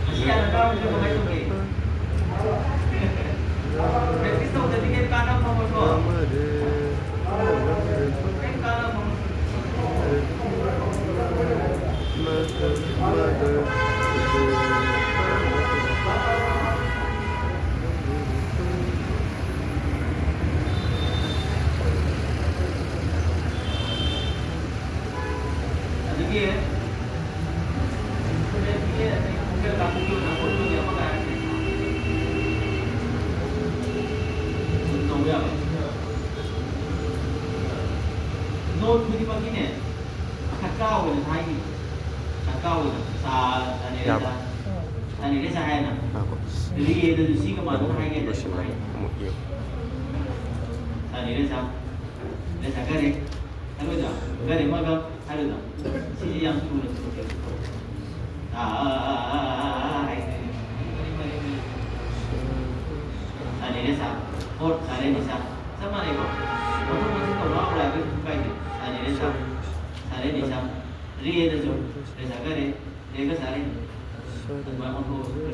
ꯃꯁꯤ ꯌꯥꯔꯒ ꯀꯃꯥꯏꯅ ꯇꯧꯒꯦ? Practice ꯇꯧꯗ꯭ꯔꯗꯤ ꯀꯩꯝ ꯀꯥꯟꯅꯕ ꯐꯪꯉꯣꯏꯀꯣ? ꯀꯩꯝ ꯀꯥꯟꯅꯕ ꯐꯪꯉꯣꯏ꯫ ꯑꯗꯒꯤ instrument-ꯀꯤ ꯑꯗꯒꯤ vocal ꯀꯥꯡꯕꯨꯒꯤ ꯑꯣꯏꯅ ꯑꯀꯣꯟꯕꯒꯤ ꯑꯃꯒ ꯍꯥꯏꯔꯁꯦ꯫ ꯑꯗꯨꯝ ꯇꯧꯕ ꯌꯥꯕ꯫ Note ꯈꯨꯗꯤꯡꯃꯛꯀꯤꯅꯦ, ꯈꯠꯀꯥ ꯑꯣꯏꯅ ꯊꯥꯏꯅꯤ꯫ ꯈꯠꯀꯥ ꯑꯣꯏꯅ ꯁꯥ, ꯁꯥ ꯅꯦ ꯔꯦ ꯁꯥ꯫ ꯁꯥ ꯅꯦ ꯔꯦ ꯁꯥ ꯍꯥꯏꯅ꯫ ꯉꯥꯏꯈꯣ꯫ ꯔꯦꯗꯁꯨ ꯁꯤꯒ ꯃꯥꯟꯅꯅ ꯍꯥꯏꯒꯦ꯫ ꯂꯣꯏꯁꯤꯜꯂꯒ ꯑꯃꯨꯛ ꯌꯦꯡꯉꯨ꯫ ꯁꯥ ꯅꯦ ꯔꯦ ꯁꯥ꯫ ꯔꯦ ꯁꯥ ꯒ ꯔꯦ꯫ ꯍꯥꯏꯔꯣꯏꯗ꯭ꯔꯥ? ꯒ ꯔꯦ ꯃ ꯒ ꯍꯥꯏꯔꯣꯏꯗ꯭ꯔꯥ? ꯁꯤꯁꯦ ꯌꯥꯝ ꯊꯨꯅ ꯁꯤꯖꯤꯟꯅꯩ꯫ ꯑꯥ, ꯑꯥ, ꯑꯥ, ꯍꯥꯏꯁꯤꯅꯦ꯫ ꯃꯔꯤ, ꯃꯔꯤ, ꯃꯔꯤ꯫ ꯁꯥ ꯅꯦ ꯔꯦ ꯁꯥ꯫ Four, ꯁꯥ ꯔꯦ ꯅꯤ ꯁꯥ꯫ ꯆꯞ ꯃꯥꯟꯅꯩꯀꯣ? ꯑꯣꯟꯊꯣꯛ ꯑꯣꯟꯁꯤꯟ ꯇꯧꯕ ꯂꯥꯛꯄ ꯌꯥꯗꯦ, ꯀꯩꯁꯨ ꯀꯥꯏꯗꯦ꯫ ꯁꯥ ꯅꯦ ꯔꯦ ꯁꯥ꯫ ꯁꯥ ꯔꯦ ꯅꯤ ꯁꯥ꯫ ꯔꯦꯗꯁꯨ꯫ ꯔꯦ ꯁꯥ ꯒ ꯔꯦ꯫ ꯔꯦꯒ ꯁꯥ ꯔꯦ꯫ ꯑꯗꯨꯃꯥꯏꯅ ꯑꯣꯟꯊꯣꯛꯑꯒ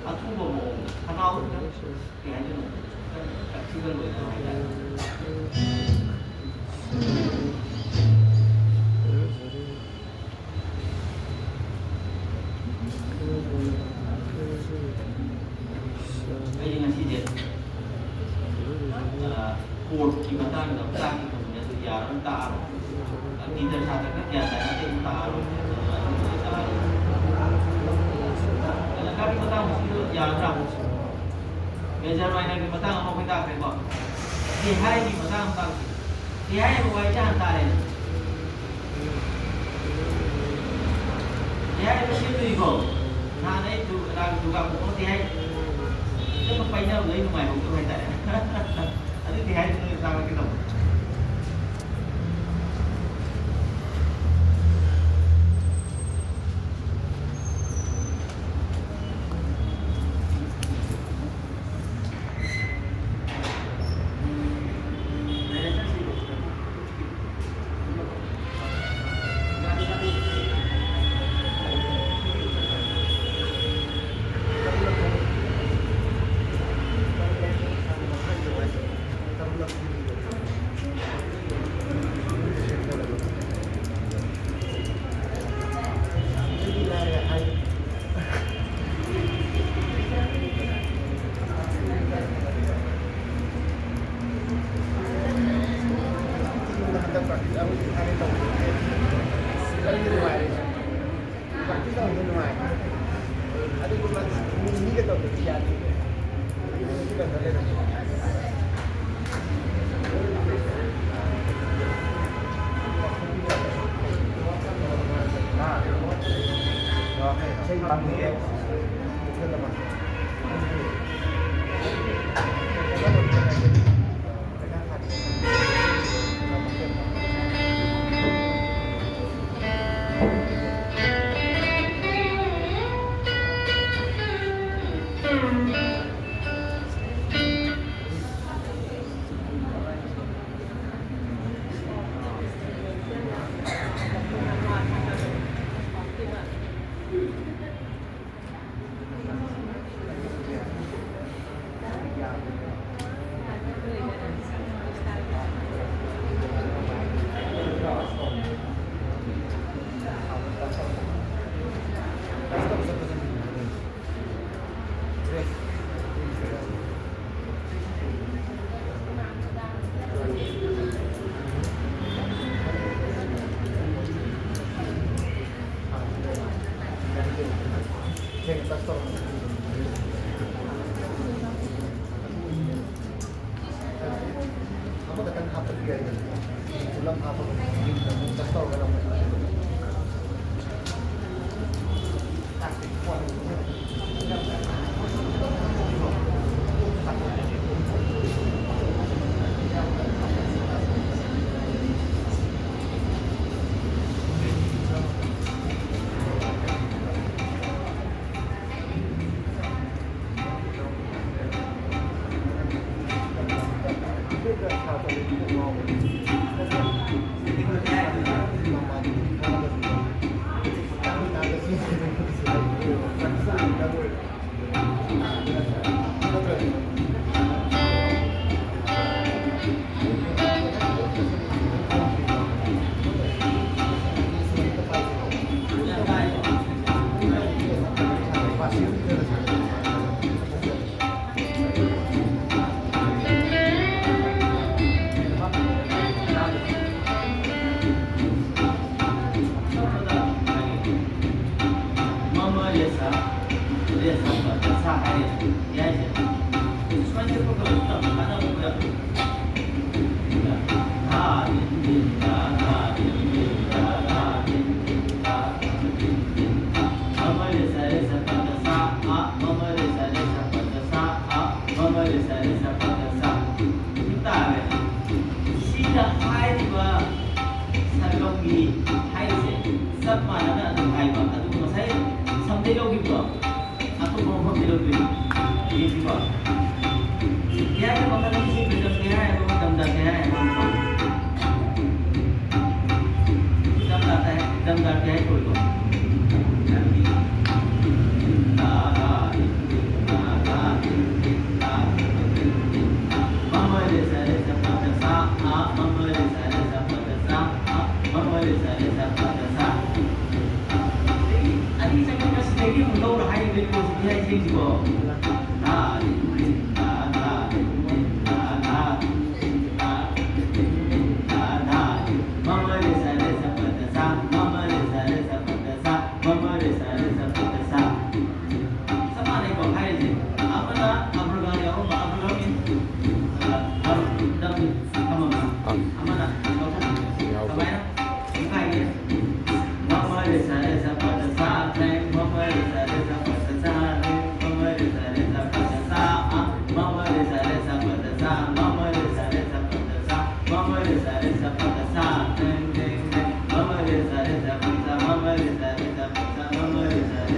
ꯑꯊꯨꯕ ꯃꯑꯣꯡꯗ ꯈꯅꯥꯎꯗ ꯀꯩ ꯍꯥꯏꯗꯣꯏꯅꯣ? ꯈꯤꯇꯪ flexible ꯑꯣꯏꯅ ꯍꯥꯏꯇꯥꯔꯦ꯫ ꯑꯩ ꯉꯁꯤꯁꯦ, ꯑ, chord-ꯀꯤ ꯃꯇꯥꯡꯗ ꯑꯃꯨꯛ ꯇꯥꯛꯀꯦ ꯇꯧꯕꯅꯦ, ꯑꯗꯨ ꯌꯥꯔꯒ ꯇꯥꯛꯑꯔꯣꯏ꯫ Guitar ꯁꯥꯇ꯭ꯔ ꯈꯔ ꯒ꯭ꯌꯥꯟ ꯇꯥꯏ, ꯑꯇꯩ ꯑꯃꯨꯛ ꯇꯥꯛꯑꯔꯣꯏ꯫ ꯑꯗꯨꯅ ꯑꯗꯨꯝ ꯂꯣꯏ ꯇꯥꯛꯑꯔꯣꯏ꯫ ꯀꯂꯪꯀꯥꯔꯤꯒꯤ ꯃꯇꯥꯡꯁꯤꯁꯨ ꯌꯥꯔꯗ꯭ꯔꯥ? Major minor-ꯒꯤ ꯃꯇꯥꯡ ꯑꯃ ꯑꯩꯈꯣꯏ ꯇꯥꯛꯈ꯭ꯔꯦꯀꯣ꯫ ꯁꯤ ꯍꯥꯏꯒꯤ ꯃꯇꯥꯡ ꯑꯃ ꯇꯥꯛꯁꯤ꯫ ꯁꯤ ꯍꯥꯏꯔꯤꯕ ꯋꯥꯔꯤꯁꯦ ꯍꯥꯟꯅ ꯇꯥꯔꯦ꯫ ꯁꯤ ꯍꯥꯏꯔꯤꯕ ꯁꯦꯝꯗꯣꯏꯅꯤꯀꯣ꯫ ꯅꯍꯥꯟ ꯑꯩ ꯗꯨ-, ꯔꯥꯒ ꯗꯨꯔꯒꯥ ꯄꯣꯛꯄ ꯁꯤ ꯍꯥꯏ-, ꯈꯤꯇꯪ ꯄꯥꯏꯅꯕꯗꯣ ꯑꯩ ꯅꯨꯡꯉꯥꯏꯍꯧꯗꯕ ꯍꯥꯏꯇꯥꯔꯦ꯫ ꯑꯗꯨꯗꯤ ꯍꯥꯏꯔꯤꯕ ꯅꯣꯏ ꯇꯥꯛꯂꯛꯀꯦ ꯇꯧꯕ꯫ ꯇꯧꯕꯗꯣ ꯅꯨꯡꯉꯥꯏ꯫ ꯑꯗꯨꯒꯨꯝꯕ ꯃꯤ, ꯃꯤꯒ ꯇꯧꯗꯕꯗꯤ ꯌꯥꯗꯦ꯫ ꯏꯁꯩ ꯇꯝꯃꯤꯌꯦ꯫ ꯑꯃꯈꯛꯇꯪ ꯍꯥꯞꯄꯁꯨ ꯌꯥꯏꯗꯅ꯫ ꯄꯨꯂꯞ ꯍꯥꯞꯄꯒ ꯌꯨꯝꯗ ꯑꯃꯨꯛ ꯇꯧꯔꯒ ꯑꯃꯨꯛ ꯔꯦ ꯁꯥ, ꯔꯦ ꯁꯥ ꯄ ꯗ ꯁꯥ ꯍꯥꯏꯔꯦ꯫ ꯌꯥꯏꯁꯦ꯫ ꯁꯨꯃꯥꯏꯅ ꯇꯧꯔꯒ ꯇꯝꯕ ꯀꯥꯟꯅꯕ ꯑꯣꯏꯔꯝꯃꯤ꯫ ꯙꯥ ꯔꯤꯟ ꯔꯤꯟ ꯙꯥ ꯙꯥ ꯔꯤꯟ ꯔꯤꯟ ꯙꯥ ꯙꯥ ꯔꯤꯟ ꯔꯤꯟ ꯙꯥ ꯙꯥ ꯔꯤꯟ ꯔꯤꯟ ꯙꯥ꯫ ꯃ ꯃ ꯔꯦ ꯁꯥ ꯔꯦ ꯁꯥ ꯄ ꯗ ꯁꯥ ꯑ, ꯃ ꯃ ꯔꯦ ꯁꯥ ꯔꯦ ꯁꯥ ꯄ ꯗ ꯁꯥ ꯑ, ꯃ ꯃ ꯔꯦ ꯁꯥ ꯔꯦ ꯁꯥ ꯄ ꯗ ꯁꯥ꯫ ꯁꯤ ꯇꯥꯔꯦ꯫ ꯁꯤꯗ ꯍꯥꯏꯔꯤꯕ ꯁꯔꯒꯝꯒꯤ ꯍꯥꯏꯔꯤꯁꯦ ꯆꯞ ꯃꯥꯟꯅꯅ ꯑꯗꯨꯝ ꯍꯥꯏꯕ꯫ ꯑꯗꯨ ꯉꯁꯥꯏ ꯁꯝꯗꯩ ꯂꯧꯈꯤꯕꯗꯣ ꯑꯇꯣꯞꯄ ꯃꯐꯝꯗꯩ ꯂꯧꯗꯣꯏꯅꯤ꯫ ꯌꯦꯡꯁꯤꯀꯣ꯫ ꯀꯩ ꯍꯥꯏꯅꯣ ꯃꯈꯜ ꯑꯃꯁꯦ ꯕꯦꯗꯝ ꯀꯩ ꯍꯥꯏ ꯍꯥꯏꯕ ꯃꯇꯝꯗ ꯀꯩ ꯍꯥꯏ ꯍꯥꯏꯕ ꯃꯇꯝꯗ ꯗꯝꯗꯥꯔ ꯀꯩ ꯍꯥꯏ, ꯗꯝꯗꯥꯔ ꯀꯩ ꯍꯥꯏ ꯀꯧꯏꯀꯣ? ꯃꯃ ꯔꯦ ꯁꯥ ꯔꯦ ꯁꯥ ꯄ ꯗ ꯁꯥ ꯑ, ꯃꯃ ꯔꯦ ꯁꯥ ꯔꯦ ꯁꯥ ꯄ ꯗ ꯁꯥ ꯑ, ꯃꯃ ꯔꯦ ꯁꯥ ꯔꯦ ꯁꯥ ꯄ ꯗ ꯁꯥ꯫ ꯑꯗꯒꯤ ꯑꯅꯤ ꯆꯪꯉꯛꯄꯁꯤꯗꯒꯤ ꯑꯃꯨꯛ ꯂꯧꯔ ꯍꯥꯏꯔꯤꯕ ꯄꯣꯠꯁꯤꯗꯤ ꯍꯥꯏ ꯌꯦꯡꯁꯤꯀꯣ꯫ ꯙꯥ ꯔꯤ ꯔꯤ ꯙꯥ ꯙꯥ ꯔꯤ ꯔꯤ ꯙꯥ ꯙꯥ ꯔꯤ ꯔꯤ ꯙꯥ ꯙꯥ ꯔꯤ꯫ ꯃꯃ ꯔꯦ ꯁꯥ ꯔꯦ ꯁꯥ ꯄ ꯗ ꯁꯥ, ꯃꯃ ꯔꯦ ꯁꯥ ꯔꯦ ꯁꯥ ꯄ ꯗ ꯁꯥ, ꯃꯃ ꯔꯦ ꯁꯥ ꯔꯦ ꯁꯥ ꯄ ꯗ ꯁꯥ꯫ ꯆꯞ ꯃꯥꯟꯅꯩꯀꯣ ꯍꯥꯏꯔꯤꯁꯦ꯫ ꯑꯃꯅ ꯑꯕ꯭ꯔꯒ ꯌꯥꯎꯔꯝꯕ, ꯑꯕ꯭ꯔꯒ means, ꯑ, ꯊꯝꯃꯝꯕ꯫ ꯑꯪ꯫ ꯑꯃꯅ ꯂꯧꯊꯣꯛꯈꯤꯕ꯫ ꯌꯥꯎꯕ꯫ ꯀꯃꯥꯏꯅ? ꯑꯃꯨꯛꯀ ꯍꯥꯏꯒꯦ꯫ ꯃꯃ ꯔꯦ ꯁꯥ ꯔꯦ ꯁꯥ ꯄ ꯗ ꯁꯥ, ꯆꯦꯡ꯫ ꯃꯃ ꯔꯦ ꯁꯥ ꯔꯦ ꯁꯥ ꯄ ꯗ ꯁꯥ, ꯔꯦ꯫ ꯃꯃ ꯔꯦ ꯁꯥ ꯔꯦ ꯁꯥ ꯄ ꯗ ꯁꯥ, ꯑ꯫ ꯃꯃ ꯔꯦ ꯁꯥ ꯔꯦ ꯁꯥ ꯄ ꯗ ꯁꯥ, ꯃꯃ ꯔꯦ ꯁꯥ ꯔꯦ ꯁꯥ ꯄ ꯗ ꯁꯥ, ꯃꯃ ꯔꯦ ꯁꯥ ꯔꯦ ꯁꯥ ꯄ ꯗ ꯁꯥ, ꯆꯦꯡ, ꯆꯦꯡ, ꯆꯦꯡ꯫ ꯃꯃ ꯔꯦ ꯁꯥ ꯔꯦ ꯁꯥ ꯄ ꯗ ꯁꯥ, ꯃꯃ ꯔꯦ ꯁꯥ ꯔꯦ ꯁꯥ ꯄ ꯗ ꯁꯥ, ꯃꯃ ꯔꯦ ꯁꯥ ꯔꯦ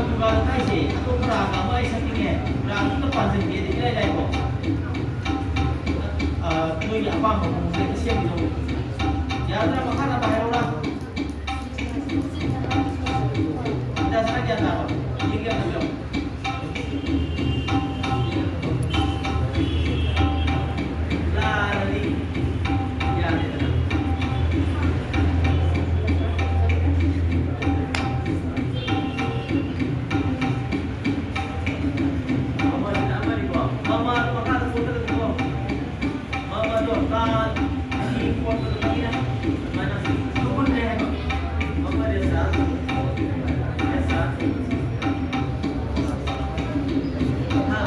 ꯗꯨꯀꯥꯟ ꯍꯥꯏꯁꯦ ꯑꯇꯣꯞꯄ ꯔꯥꯒ ꯑꯃ ꯑꯩ ꯁꯛꯅꯤꯡꯉꯦ꯫ ꯔꯥꯒ ꯑꯝꯇ ꯄꯥꯟꯁꯤꯟꯒꯦꯗꯤ ꯏꯔꯥꯏ ꯂꯥꯏꯀꯣ꯫ ꯑ, ꯅꯣꯏꯒꯤ ꯑꯄꯥꯝꯕ ꯃꯑꯣꯡꯗ ꯍꯦꯛꯇ ꯁꯦꯝꯕꯤꯔꯛꯑꯣ꯫ ꯌꯥꯗ꯭ꯔꯥ? ꯃꯈꯥ ꯇꯥꯕ ꯍꯥꯏꯔꯛꯎꯔꯥ? ꯒ꯭ꯌꯥꯟ ꯇꯥꯔꯕ? ꯌꯦꯡꯒꯦ ꯑꯝꯇ ꯄꯤꯔꯝꯃꯣ꯫ ꯂꯥꯜꯂꯗꯤ ꯌꯥꯗꯦꯗꯅ꯫ ꯃꯃꯥꯁꯤꯅ ꯑꯃꯅꯤꯀꯣ꯫ ꯃꯃꯥꯗꯣ ꯃꯈꯥꯗ ꯄꯣꯊꯒꯅꯨꯀꯣ꯫ ꯃꯃꯥꯗꯣ ꯇꯥ ꯑꯅꯤ ꯀꯣꯠꯄꯗꯣ ꯈꯪꯉꯤꯅ? ꯑꯗꯨꯃꯥꯏꯅ ꯇꯨꯝꯃꯨꯟꯗ꯭ꯔꯦ ꯍꯥꯏꯕ꯫ ꯃꯃꯥꯗꯤ ꯑꯁꯥ ꯇꯨꯝꯃꯨ꯫ ꯑꯁꯥ ꯇꯨꯝꯃꯨ꯫ ꯍꯥ?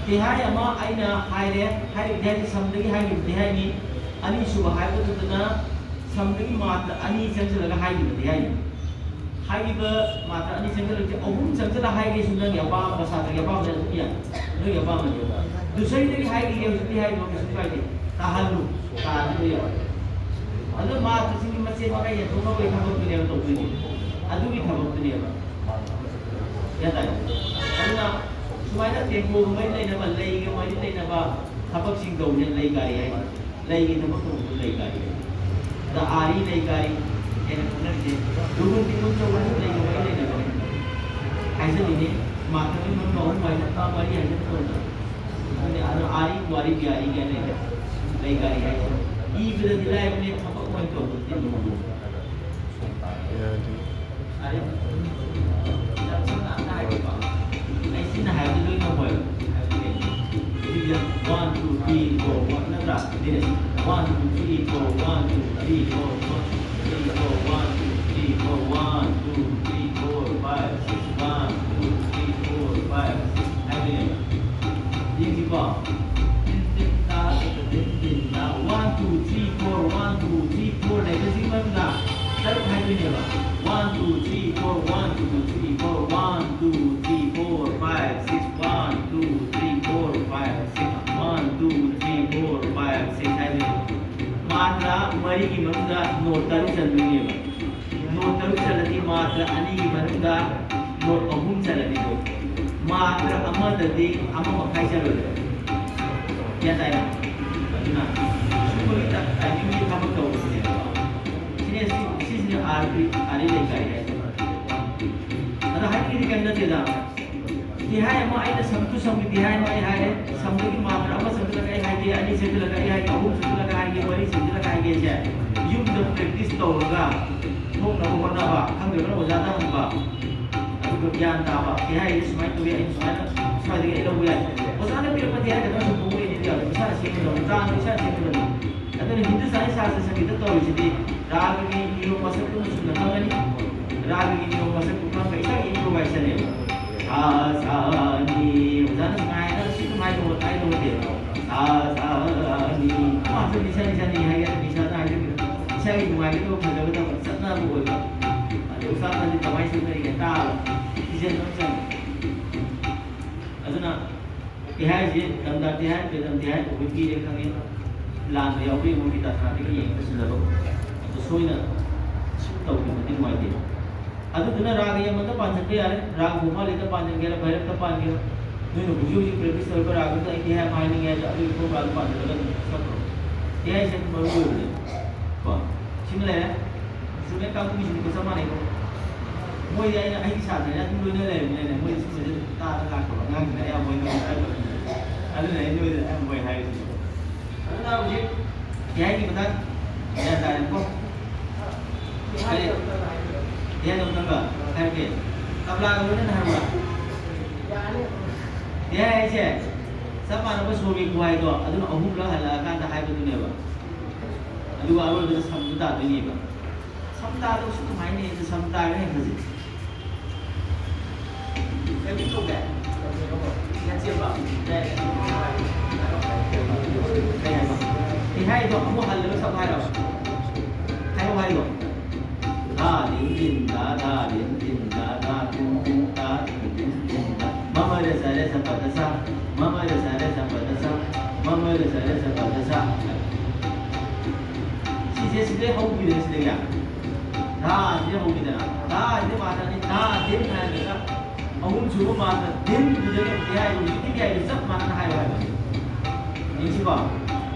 ꯇꯤꯍꯥꯏ ꯑꯃ ꯑꯩꯅ ꯍꯥꯏꯔꯦ, ꯍꯥꯏꯔꯤꯕꯗꯤ ꯍꯥꯏꯗꯤ ꯁꯝꯗꯒꯤ ꯍꯥꯏꯈꯤꯕꯗꯤ ꯍꯥꯏꯅꯤ꯫ ꯑꯅꯤꯁꯨꯕ ꯍꯥꯏꯕꯗꯨꯗꯅ ꯁꯝꯗꯒꯤ ꯃꯥꯇ꯭ꯔ ꯑꯅꯤ ꯆꯪꯁꯤꯜꯂꯒ ꯍꯥꯏꯈꯤꯕꯗꯤ ꯍꯥꯏꯅꯤ꯫ ꯍꯥꯏꯔꯤꯕ ꯃꯥꯇ꯭ꯔ ꯑꯅꯤ ꯆꯪꯁꯤꯜꯂꯒ ꯑꯍꯨꯝ ꯆꯪꯁꯤꯜꯂ ꯍꯥꯏꯒꯦꯁꯨ ꯅꯪꯒꯤ ꯑꯄꯥꯝꯕ, ꯁꯥꯇ꯭ꯔꯒꯤ ꯑꯄꯥꯝꯕꯗ ꯑꯗꯨꯝ ꯌꯥꯏ, ꯅꯣꯏꯒꯤ ꯑꯄꯥꯝꯕꯅꯦꯕ꯫ ꯗꯨꯁꯔꯤꯗꯒꯤ ꯍꯥꯏꯈꯤꯒꯦ ꯍꯧꯖꯤꯛꯇꯤ ꯍꯥꯏꯔꯤꯕ ꯀꯩꯁꯨ ꯀꯥꯏꯗꯦ, ꯇꯥꯍꯜꯂꯨ, ꯇꯥꯗꯕ ꯌꯥꯏ꯫ ꯑꯗꯨ ꯃꯥꯇ꯭ꯔꯁꯤꯡꯒꯤ ꯃꯆꯦꯠ ꯃꯀꯥꯏ ꯌꯦꯟꯊꯣꯛꯅꯕꯒꯤ ꯊꯕꯛꯇꯨꯅꯦꯕ ꯇꯧꯗꯣꯏꯁꯦ, ꯑꯗꯨꯒꯤ ꯊꯕꯛꯇꯨꯅꯦꯕ꯫ ꯒ꯭ꯌꯥꯟ ꯇꯥꯏ? ꯑꯗꯨꯅ ꯁꯨꯃꯥꯏꯅ ꯇꯦꯡꯀꯣꯒ ꯃꯔꯤ ꯂꯩꯅꯕ, ꯂꯩꯒ ꯃꯔꯤ ꯂꯩꯅꯕ ꯊꯕꯛꯁꯤꯡ ꯇꯧꯕꯁꯦ ꯂꯩ ꯀꯥꯔꯤ ꯍꯥꯏ꯫ ꯂꯩꯒꯤ ꯊꯕꯛ ꯇꯧꯕꯁꯦ ꯂꯩ ꯀꯥꯔꯤ꯫ ꯑꯗ ꯑꯥꯔꯤ ꯂꯩ ꯀꯥꯔꯤ ꯍꯦꯟꯅ ꯈꯪꯅꯔꯤꯁꯦ꯫ ꯂꯨꯍꯣꯡ ꯈꯣꯡꯗꯣꯡ ꯇꯧꯕꯁꯨ ꯂꯩꯒ ꯃꯔꯤ ꯂꯩꯅꯕ꯫ ꯍꯥꯏꯖꯜꯂꯤꯅꯦ꯫ ꯃꯥꯊꯕꯤ ꯃꯔꯨꯞ ꯑꯍꯨꯝ ꯍꯥꯏꯅ ꯃꯔꯤ ꯍꯥꯏꯅ ꯇꯧꯗꯅ꯫ ꯑꯗꯨꯅꯦ ꯑꯗꯣ ꯑꯥꯔꯤ ꯋꯥꯔꯤ ꯕꯤꯍꯥꯔꯤ ꯀꯥꯏꯅ ꯂꯩꯔꯦ꯫ ꯂꯩ ꯒꯥꯔꯤ ꯍꯥꯏꯁꯦ꯫ ꯏꯕꯗꯗꯤ ꯂꯥꯏꯕꯅꯦ, ꯊꯕꯛ ꯑꯣꯏꯅ ꯇꯧꯕꯗꯤ ꯂꯨꯕ꯫ ꯌꯥꯗꯦ꯫ ꯑꯥꯔꯤ, ꯌꯥꯝ ꯁꯝꯅ ꯑꯝꯇ ꯍꯥꯏꯒꯦꯀꯣ꯫ ꯑꯩ ꯁꯤꯅ ꯍꯥꯏꯕꯗꯤ ꯂꯣꯏ ꯉꯝꯃꯣꯏꯕ꯫ ꯍꯥꯏꯕꯗꯤ ꯁꯤꯗ one, two, three, four, one ꯅꯠꯇ꯭ꯔꯥ? ꯁꯤꯗꯤ one, two, three, four, one, two, three, four, one, three, four, one, two, three, four, one, two, three, four, five, six, one, two, three, four, five, six ꯍꯥꯏꯗꯣꯏꯅꯦꯕ꯫ ꯌꯦꯡꯁꯤꯀꯣ꯫ ꯇꯤꯟ ꯇꯤꯟ ꯇꯥ, ꯇꯤꯟ ꯇꯤꯟ ꯇꯥ꯫ One, two, three, four, one, two, three, four ꯂꯩꯕꯁꯤꯒꯤ ꯃꯅꯨꯡꯗ ꯇꯔꯨꯛ ꯍꯥꯏꯗꯣꯏꯅꯦꯕ꯫ One, two, three, four, one, two, three, four, one, two, three, four, five, six, one, two, three, four, five, six, one, two, three, four, five, six ꯍꯥꯏꯗꯣꯏꯅꯦꯕ꯫ ꯃꯥꯇ꯭ꯔꯥ ꯃꯔꯤꯒꯤ ꯃꯅꯨꯡꯗ note ꯇꯔꯨꯛ ꯆꯟꯗꯣꯏꯅꯦꯕ꯫ Note ꯇꯔꯨꯛ ꯆꯜꯂꯗꯤ ꯃꯥꯇ꯭ꯔ ꯑꯅꯤꯒꯤ ꯃꯅꯨꯡꯗ note ꯑꯍꯨꯝ ꯆꯜꯂꯗꯤ ꯃꯥꯇ꯭ꯔ ꯑꯃꯗꯗꯤ ꯑꯃ ꯃꯈꯥꯏ ꯆꯜꯂꯣꯏꯗ꯭ꯔꯣ? ꯒ꯭ꯌꯥꯟ ꯇꯥꯏꯅ? ꯑꯗꯨꯅ ꯁꯨꯝꯕꯒꯤ ꯇꯥꯏꯃꯤꯡꯒꯤ ꯊꯕꯛ ꯇꯧꯕꯁꯤꯅꯦꯕ꯫ ꯁꯤꯅꯦ ꯁꯤ, ꯁꯤꯁꯤꯅꯦ ꯑꯥꯔ ꯄꯤ, ꯑꯥꯔ ꯏ ꯂꯩꯀꯥꯏ ꯍꯥꯏꯁꯦ꯫ ꯑꯗꯣ ꯍꯥꯏꯅꯤꯡꯉꯤꯗꯤ ꯀꯩꯝ ꯅꯠꯇꯦꯗ꯫ ꯇꯤꯍꯥꯏ ꯑꯃ ꯑꯩꯅ ꯁꯝ ꯇꯨ ꯁꯝꯒꯤ ꯇꯤꯍꯥꯏ ꯑꯃ ꯑꯩ ꯍꯥꯏꯔꯦ꯫ ꯁꯝꯗꯒꯤ ꯃꯥꯇ꯭ꯔ ꯑꯃ ꯆꯪꯁꯤꯜꯂꯒ ꯑꯩ ꯍꯥꯏꯒꯦ, ꯑꯅꯤ ꯆꯪꯁꯤꯜꯂꯒ ꯑꯩ ꯍꯥꯏꯒꯦ, ꯑꯍꯨꯝ ꯆꯪꯁꯤꯜꯂꯒ ꯍꯥꯏꯒꯦ, ꯃꯔꯤ ꯆꯪꯁꯤꯜꯂꯒ ꯍꯥꯏꯒꯦꯁꯦ ꯌꯨꯝꯗ ꯄ꯭ꯔꯦꯛꯇꯤꯁ ꯇꯧꯔꯒ ꯊꯣꯛꯅꯕ ꯍꯣꯠꯅꯕ, ꯈꯪꯗ꯭ꯔꯒꯅ ꯑꯣꯖꯥꯗ ꯍꯪꯕ, ꯑꯗꯨꯒ ꯒ꯭ꯌꯥꯟ ꯇꯥꯕ꯫ ꯇꯤꯍꯥꯏꯁꯦ ꯁꯨꯃꯥꯏꯅ ꯇꯧꯋꯤ, ꯑꯩꯅ ꯁꯨꯃꯥꯏꯅ ꯁ꯭ꯋꯥꯏꯗꯒꯤ ꯑꯩ ꯂꯧꯕ ꯌꯥꯏ꯫ ꯑꯣꯖꯥꯅ ꯄꯤꯔꯛꯄ ꯇꯤꯍꯥꯏ ꯈꯛꯇꯪ ꯁꯨꯝ ꯄꯨꯡ ꯑꯣꯏꯅꯗꯤ ꯌꯥꯔꯣꯏ, ꯏꯁꯥꯅ ꯁꯦꯝꯒꯗꯕꯅꯤ, ꯇꯥꯡꯅ ꯏꯁꯥꯅ ꯁꯦꯝꯒꯗꯕꯅꯤ꯫ ꯑꯗꯨꯅ ꯍꯤꯟꯗꯨꯁꯇꯥꯅꯤ ꯁꯥꯁꯇ꯭ꯔ ꯁꯪꯒꯤꯠꯇ ꯇꯧꯔꯤꯁꯤꯗꯤ ꯔꯥꯒꯒꯤ ꯅꯤꯌꯣꯝ ꯃꯁꯛꯇꯨ ꯆꯨꯝꯅ ꯈꯪꯒꯅꯤ꯫ ꯔꯥꯒꯒꯤ ꯅꯤꯌꯣꯝ ꯃꯁꯛꯇꯨ ꯈꯪꯉꯒ ꯏꯁꯥꯒꯤ improvisationꯅꯦꯕ꯫ ꯁꯥ, ꯁꯥ, ꯅꯤ꯫ ꯑꯣꯖꯥꯅ ꯁꯨꯃꯥꯏꯅ ꯁꯤ ꯑꯗꯨꯝ ꯍꯥꯏꯗꯧ, ꯍꯥꯏꯗꯧ ꯅꯠꯇꯦ꯫ ꯁꯥ, ꯁꯥ, ꯅꯤ꯫ ꯑꯃ ꯍꯥꯞꯆꯤꯟ, ꯅꯤꯁꯥ, ꯅꯤꯁꯥ, ꯅꯤ ꯍꯥꯏꯒꯦꯔꯥ, ꯅꯤꯁꯥꯗ ꯍꯥꯏꯖꯒꯦꯔꯥ꯫ ꯏꯁꯥꯒꯤ ꯅꯨꯡꯉꯥꯏꯒꯗꯕ, ꯐꯖꯒꯗꯕ, ꯆꯠꯅꯕ ꯑꯣꯏꯕ꯫ ꯑꯗꯨ ꯎꯁꯥꯗꯗꯤ ꯀꯃꯥꯏꯅ ꯁꯦꯝꯅꯔꯤꯒꯦ? ꯇꯥꯕ꯫ ꯁꯤꯖꯟ ꯑꯃ ꯆꯪꯉꯤ꯫ ꯑꯗꯨꯅ ꯇꯤꯍꯥꯏꯁꯦ ꯇꯝꯗꯥ ꯇꯤꯍꯥꯏ, ꯄꯦꯗꯝ ꯇꯤꯍꯥꯏ ꯀꯧꯕ ꯄꯤꯔꯦ ꯈꯪꯉꯤ꯫ ꯂꯥꯟꯗ ꯌꯥꯎꯕ ꯌꯦꯡꯉꯨ, ꯒꯤꯇꯥ ꯁꯥꯟꯅꯗꯒꯤ ꯌꯦꯡꯉꯒ ꯁꯤꯜꯂꯕ꯫ ꯑꯗꯨ ꯁꯣꯏꯅ ꯁꯤ ꯇꯧꯈꯤꯕꯗꯤ ꯅꯨꯡꯉꯥꯏꯇꯦ꯫ ꯑꯗꯨꯗꯨꯅ ꯔꯥꯒ ꯌꯥꯝꯃꯟꯗ ꯄꯥꯟꯁꯤꯟꯕ ꯌꯥꯔꯦ꯫ ꯔꯥꯒ ꯚꯣꯃꯥꯂꯤꯗ ꯄꯥꯟꯁꯤꯟꯒꯦꯔꯥ, ꯚꯩꯔꯞꯇ ꯄꯥꯟꯒꯦꯔꯥ, ꯅꯣꯏꯅ ꯍꯧꯖꯤꯛ ꯍꯧꯖꯤꯛ practice ꯇꯧꯔꯤꯕ ꯔꯥꯒꯗꯨꯗ ꯑꯩ ꯇꯤꯍꯥꯏ ꯑꯃ ꯍꯥꯏꯅꯤꯡꯉꯦ ꯍꯥꯏꯗꯣ ꯑꯗꯨꯒꯤ ꯐꯣꯔꯃꯨꯂꯥꯗꯣ ꯄꯥꯟꯁꯤꯜꯂꯒ ꯑꯗꯨꯝ ꯁꯛꯈ꯭ꯔꯣ꯫ ꯇꯤꯍꯥꯏꯁꯦ ꯃꯔꯨ ꯑꯣꯏꯕꯅꯦ꯫ ꯀꯣ? ꯁꯤꯃ ꯂꯩꯔꯦ꯫ Instrument ꯀꯥꯡꯕꯨꯒꯤꯁꯤꯗꯤꯀꯣ ꯆꯞ ꯃꯥꯟꯅꯩꯀꯣ꯫ ꯃꯣꯏꯗꯤ ꯑꯩꯅ ꯑꯩꯒꯤ ꯁꯥꯇ꯭ꯔꯅ ꯑꯗꯨꯝ ꯂꯣꯏꯅ ꯂꯩꯔꯕꯅꯤꯅꯅꯦ, ꯃꯣꯏꯗꯤ ꯁꯨꯝꯕꯁꯦ ꯇꯥꯗ ꯂꯥꯛꯄ ꯑꯉꯥꯡꯁꯤꯅ ꯑꯌꯥꯝꯕ ꯑꯣꯏꯅ ꯍꯥꯏꯕ꯫ ꯑꯗꯨꯅ ꯑꯩ ꯅꯣꯏꯗ ꯑꯌꯥꯝꯕ ꯑꯣꯏ ꯍꯥꯏꯔꯤꯁꯤꯅꯦ꯫ ꯑꯗꯨꯅ ꯍꯧꯖꯤꯛ ꯇꯤꯍꯥꯏꯒꯤ ꯃꯇꯥꯡ ꯒ꯭ꯌꯥꯟ ꯇꯥꯔꯦꯀꯣ? ꯀꯔꯤ? ꯇꯤꯍꯥꯏ ꯑꯃꯨꯛꯇꯪꯒ ꯍꯥꯏꯔꯛꯀꯦ꯫ ꯇꯕ꯭ꯂꯥꯒ ꯂꯣꯏꯅꯅ ꯍꯥꯏꯔꯛꯎꯔꯥ? ꯇꯤꯍꯥꯏ ꯍꯥꯏꯁꯦ ꯆꯞ ꯃꯥꯟꯅꯕ ꯁꯣꯔꯒꯤ ꯈꯨꯍꯥꯏꯗꯣ ꯑꯗꯨꯅ ꯑꯍꯨꯝꯂꯛ ꯍꯜꯂꯛꯑꯀꯥꯟꯗ ꯍꯥꯏꯕꯗꯨꯅꯦꯕ꯫ ꯑꯗꯨꯒ ꯑꯔꯣꯏꯕꯗ ꯁꯝꯁꯨ ꯇꯥꯗꯣꯏꯅꯦꯕ꯫ ꯁꯝ ꯇꯥꯗꯕꯁꯨ ꯀꯃꯥꯏꯅ ꯍꯦꯛꯇ ꯁꯝ ꯇꯥꯔꯦ ꯍꯧꯖꯤꯛ? ꯀꯩꯝꯇ ꯇꯧꯗꯦ꯫ ꯀꯩ ꯍꯥꯏꯕ? ꯇꯤꯍꯥꯏꯗꯣ ꯑꯃꯨꯛ ꯍꯜꯂꯒ ꯁꯛ ꯍꯥꯏꯔꯕ? ꯍꯥꯏꯔꯣ, ꯍꯥꯏꯔꯣ꯫ धा धिन धिन धा, धा धिन धिन धा, धा धिन धिन धा, धिन धिन धा। ꯃ ꯃ ꯔ ꯁ ꯔ ꯁ ꯄ ꯗ ꯁ, ꯃ ꯃ ꯔ ꯁ ꯔ ꯁ ꯄ ꯗ ꯁ, ꯃ ꯃ ꯔ ꯁ ꯔ ꯁ ꯄ ꯗ ꯁ꯫ ꯁꯤꯁꯦ ꯁꯤꯗꯩ ꯍꯧꯈꯤꯗꯅ ꯁꯤꯗꯒꯤ꯫ धा ꯁꯤꯗꯩ ꯍꯧꯈꯤꯗꯅ꯫ धा ꯁꯤꯗꯩ ꯃꯥꯟꯅꯅꯤ꯫ धा धिन ꯍꯥꯏꯔꯒ ꯑꯍꯨꯝꯁꯨꯕ ꯃꯥꯟꯅ धिन ꯗꯨꯗꯒꯤ ꯇꯤꯍꯥꯏ ꯍꯧꯖꯤꯛꯀꯤ ꯇꯤꯍꯥꯏꯗꯨ ꯆꯞ ꯃꯥꯟꯅꯅ ꯍꯥꯏꯌꯣ ꯍꯥꯏꯕ꯫ ꯌꯦꯡꯁꯤꯀꯣ꯫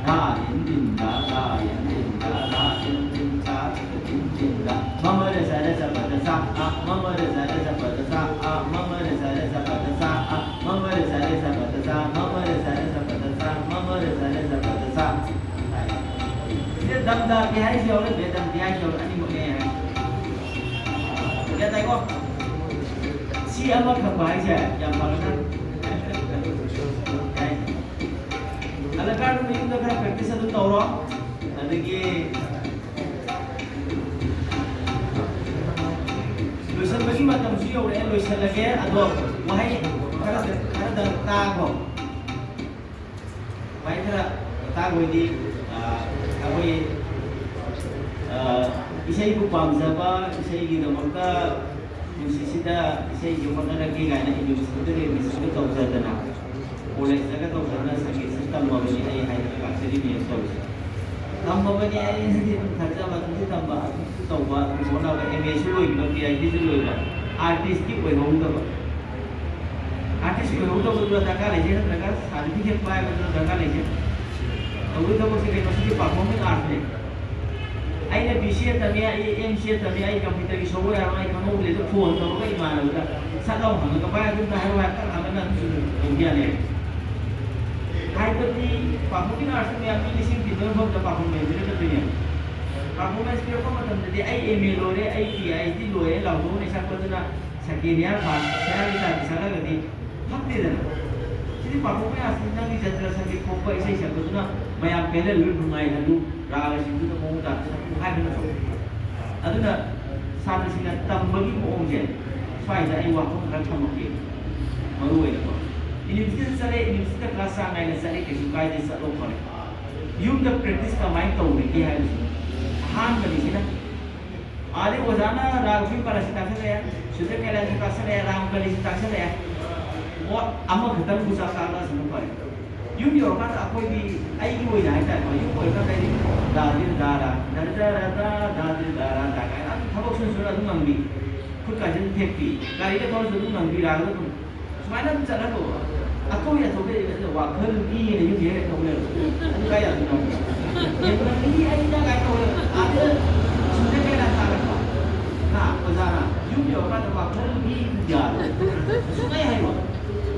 धा धिन धिन धा, धा धिन धिन धा, धा धिन धिन धा, धिन धिन धा। म म र स र स प द स, आ, म म र स र स प द स, आ, म म र स र स प द स, आ, म म र स र स प द स, म म र स र स प द स, म म र स र स प द स꯫ ꯁꯤꯗ ꯗꯝ ꯗꯥ ꯇꯤꯍꯥꯏꯁꯨ ꯌꯥꯎꯔꯦ, ꯕꯦꯗꯝ ꯇꯤꯍꯥꯏꯁꯨ ꯌꯥꯎꯔꯦ, ꯑꯅꯤꯃꯛꯅꯦ ꯍꯥꯏ꯫ ꯒ꯭ꯌꯥꯟ ꯇꯥꯏꯀꯣ? ꯁꯤ ꯑꯃ ꯈꯪꯕ ꯍꯥꯏꯁꯦ ꯌꯥꯝ ꯐꯔꯦ꯫ ꯌꯥꯏ꯫ ꯀꯂꯥꯀꯥꯔꯗꯨ ꯃꯌꯨꯝꯗ ꯈꯔ practice ꯑꯗꯨꯝ ꯇꯧꯔꯣ꯫ ꯑꯗꯒꯤ ꯂꯣꯏꯁꯤꯟꯕꯒꯤ ꯃꯇꯝꯁꯨ ꯌꯧꯔꯛꯑꯦ, ꯂꯣꯏꯁꯤꯜꯂꯒꯦ꯫ ꯑꯗꯣ ꯋꯥꯍꯩ ꯈꯔꯗ, ꯈꯔꯗ ꯇꯥꯈꯣ꯫ ꯚꯥꯏ, ꯈꯔ ꯇꯥꯈꯣꯏꯗꯤ, ꯑ, ꯑꯩꯈꯣꯏ, ꯑ, ꯏꯁꯩꯕꯨ ꯄꯥꯝꯖꯕ, ꯏꯁꯩꯒꯤꯗꯃꯛꯇ ꯄꯨꯟꯁꯤꯁꯤꯗ ꯏꯁꯩꯁꯦ ꯍꯣꯠꯅꯔꯒꯦ ꯀꯥꯏꯅ universityꯗ admissionꯒ ꯇꯧꯖꯗꯅ, collegeꯇꯒ ꯇꯧꯖꯗꯅ ꯁꯪꯒꯤꯠꯁꯦ ꯇꯝꯃꯕꯅꯤ ꯑꯩ ꯍꯥꯏꯗꯅ ꯂꯥꯛꯆꯔꯤꯅꯦꯅ ꯇꯧꯔꯤꯁꯦ꯫ ꯇꯝꯃꯕꯅꯤ ꯑꯩ ꯑꯗꯨꯝ ꯈꯟꯖꯕ, ꯑꯗꯨꯝꯁꯨ ꯇꯝꯕ, ꯑꯗꯨꯝꯁꯨ ꯇꯧꯕ, ꯑꯗꯨꯝ ꯍꯣꯠꯅꯕ, MAꯁꯨ ꯂꯣꯏꯈꯤꯕ, PhDꯁꯨ ꯂꯣꯏꯕ, artistꯇꯤ ꯑꯣꯏꯍꯧꯗꯕ꯫ Artist ꯑꯣꯏꯍꯧꯗꯕꯗꯨꯅ ꯗꯔꯀꯥꯔ ꯂꯩꯖꯩ, ꯅꯠꯇ꯭ꯔꯒ certificate ꯄꯥꯏꯕꯗꯨꯅ ꯗꯔꯀꯥꯔ ꯂꯩꯖꯩ? ꯇꯧꯔꯤ ꯊꯕꯛꯁꯦ ꯀꯩꯅꯣ? ꯁꯤꯗꯤ performing artsꯅꯦ꯫ ꯑꯩꯅ ꯕꯤ ꯁꯤ ꯑꯦ ꯇꯝꯃꯤ, ꯑꯩ ꯑꯦꯝ ꯁꯤ ꯑꯦ ꯇꯝꯃꯤ, ꯑꯩ ꯀꯝꯄ꯭ꯌꯨꯇꯔꯒꯤ ꯁꯣꯞꯋꯦꯌꯔ ꯑꯃ ꯑꯩ ꯈꯪꯍꯧꯗ꯭ꯔꯦ, ꯑꯗꯨ ꯐꯣꯟ ꯇꯧꯔꯒ ꯏꯃꯥꯟꯅꯕꯗ ꯁꯠ ꯂꯥꯎ ꯍꯪꯉꯒ, "ꯚꯥꯏ, ꯑꯗꯨꯝꯇ ꯍꯥꯏꯔꯛꯑꯣ, ꯍꯥꯏ ꯇꯛ ꯍꯪꯉꯒ ꯑꯗꯨꯝ ꯁꯨꯝ ꯇꯧꯕ ꯌꯥꯅꯦꯕ"꯫ ꯍꯥꯏꯕꯗꯤ ꯄꯥꯐꯣꯛꯀꯤ ꯅꯔꯁꯇꯨ ꯃꯌꯥꯝ ꯃꯤ ꯂꯤꯁꯤꯡ ꯇꯤꯟꯕ ꯃꯐꯝꯗ ꯄꯥꯐꯣꯛ ꯃꯦꯟꯁꯤꯜꯂꯛꯀꯗꯣꯏꯅꯦꯕ꯫ ꯄꯥꯐꯣꯛ ꯃꯦꯟꯁꯤꯜꯂꯛꯄ ꯃꯇꯝꯗꯗꯤ ꯑꯩ ꯑꯦꯝ ꯑꯦ ꯂꯣꯏꯔꯦ, ꯑꯩ ꯄꯤ ꯑꯩꯆ ꯗꯤ ꯂꯣꯏꯔꯦ ꯂꯥꯎꯊꯣꯛꯑꯅꯤ ꯁꯛꯄꯗꯨꯅ, ꯁꯦꯀꯦꯟ ꯏꯌꯥꯔ ꯐꯥꯔꯁ ꯏꯌꯥꯔꯒꯤ ꯇꯥꯏꯞꯇ ꯁꯛꯂꯒꯗꯤ ꯐꯠꯇꯦꯗꯅ꯫ ꯁꯤꯗꯤ ꯄꯥꯐꯣꯛ ꯃꯌꯥꯝꯁꯤ ꯅꯪꯒꯤ ꯖꯟꯇ꯭ꯔ ꯁꯪꯒꯤꯠ ꯈꯣꯛꯄ ꯏꯁꯩ ꯁꯛꯄꯗꯨꯅ ꯃꯌꯥꯝ ꯄꯦꯜꯍꯜꯂꯨ, ꯅꯨꯡꯉꯥꯏꯍꯜꯂꯨ, ꯔꯥꯒꯁꯤꯡꯗꯨꯗ ꯃꯑꯣꯡ ꯇꯥꯅ ꯁꯛꯎ ꯍꯥꯏꯕ ꯅꯠꯇ꯭ꯔꯣ? ꯑꯗꯨꯅ ꯁꯥꯇ꯭ꯔꯁꯤꯡꯅ ꯇꯝꯕꯒꯤ ꯃꯑꯣꯡꯁꯦ ꯁ꯭ꯋꯥꯏꯗ ꯑꯩ ꯋꯥꯐꯝ ꯈꯔ ꯊꯝꯃꯛꯀꯦ꯫ ꯃꯔꯨ ꯑꯣꯏꯅꯀꯣ, ꯌꯨꯅꯤꯚꯔꯁꯤꯇꯤꯗ ꯆꯠꯂꯦ, ꯌꯨꯅꯤꯚꯔꯁꯤꯇꯤꯗ ꯀ꯭ꯂꯥꯁ ꯆꯥꯡ ꯅꯥꯏꯅ ꯆꯠꯂꯦ, ꯀꯩꯁꯨ ꯀꯥꯏꯗꯦ, ꯆꯠꯂꯣ ꯐꯔꯦ꯫ ꯌꯨꯝꯗ ꯄ꯭ꯔꯦꯛꯇꯤꯁ ꯀꯃꯥꯏꯅ ꯇꯧꯔꯤꯒꯦ ꯍꯥꯏꯕꯁꯤꯅ ꯑꯍꯥꯟꯕꯅꯤꯁꯤꯅ꯫ ꯑꯥꯗꯩ ꯑꯣꯖꯥꯅ ꯔꯥꯒ ꯐꯤꯝ ꯄꯥꯔꯥꯁꯤ ꯇꯥꯛꯁꯜꯂꯛꯑꯦ, ꯁꯨꯗ꯭ꯔ ꯀꯩꯂꯥꯁꯤ ꯇꯥꯛꯁꯜꯂꯛꯑꯦ, ꯔꯥꯝ ꯀꯂꯤꯁꯤ ꯇꯥꯛꯁꯜꯂꯛꯑꯦ꯫ ꯑꯣ, ꯑꯃꯈꯛꯇꯪꯕꯨ ꯆꯥꯛ ꯆꯥꯛꯂꯛꯑꯁꯨꯅ ꯐꯔꯦ꯫ ꯌꯨꯝ ꯌꯧꯔꯀꯥꯟꯗ ꯑꯩꯈꯣꯏꯗꯤ, ꯑꯩꯒꯤ ꯑꯣꯏꯅ ꯍꯥꯏꯇꯥꯔꯦꯀꯣ, ꯌꯨꯝ ꯑꯣꯏꯔꯀꯥꯟꯗ ꯑꯩꯗꯤ ꯗꯥ ꯗꯤꯜ ꯗꯥ ꯔꯥ, ꯗꯥ ꯗꯥ ꯔꯥ ꯗꯥ, ꯗꯥ ꯗꯤꯜ ꯗꯥ ꯔꯥ ꯗꯥ ꯀꯥꯏꯅ ꯑꯗꯨꯝ ꯊꯕꯛ ꯁꯨꯔ ꯁꯨꯔ ꯑꯗꯨꯝ ꯉꯪꯕꯤ꯫ ꯈꯨꯠ ꯀꯥꯁꯤ ꯑꯗꯨꯝ ꯊꯦꯛꯄꯤ꯫ ꯒꯥꯔꯤꯗ ꯊꯧꯔꯁꯨ ꯑꯗꯨꯝ ꯉꯪꯕꯤ, ꯔꯥꯒꯗ ꯑꯗꯨꯝ꯫ ꯁꯨꯃꯥꯏꯅ ꯑꯗꯨꯝ ꯆꯠꯍꯜꯂꯣ꯫ ꯑꯊꯧ ꯑꯊꯧꯕ ꯂꯩꯕꯁꯤꯗ ꯋꯥꯈꯜ ꯃꯤꯅ ꯌꯨꯝ ꯍꯦꯛ ꯇꯧ ꯂꯩꯔꯣ꯫ ꯑꯗꯨ ꯀꯥꯏ ꯌꯥꯗꯣꯏꯅꯣ? ꯌꯦꯡꯕ ꯃꯤ ꯑꯩꯅ ꯀꯥꯏ ꯇꯧ ꯂꯩꯔꯣ? ꯑꯥꯗ ꯁꯨꯝꯗ ꯀꯌꯥ ꯇꯥꯔꯛꯄ? ꯍꯥ, ꯑꯣꯖꯥꯅ ꯌꯨꯝ ꯌꯧꯔꯀꯥꯟꯗ ꯋꯥꯈꯜ ꯃꯤ ꯌꯥꯔꯣꯏ꯫ ꯁꯨꯡꯍꯥꯏ ꯍꯥꯏꯔꯣꯏ꯫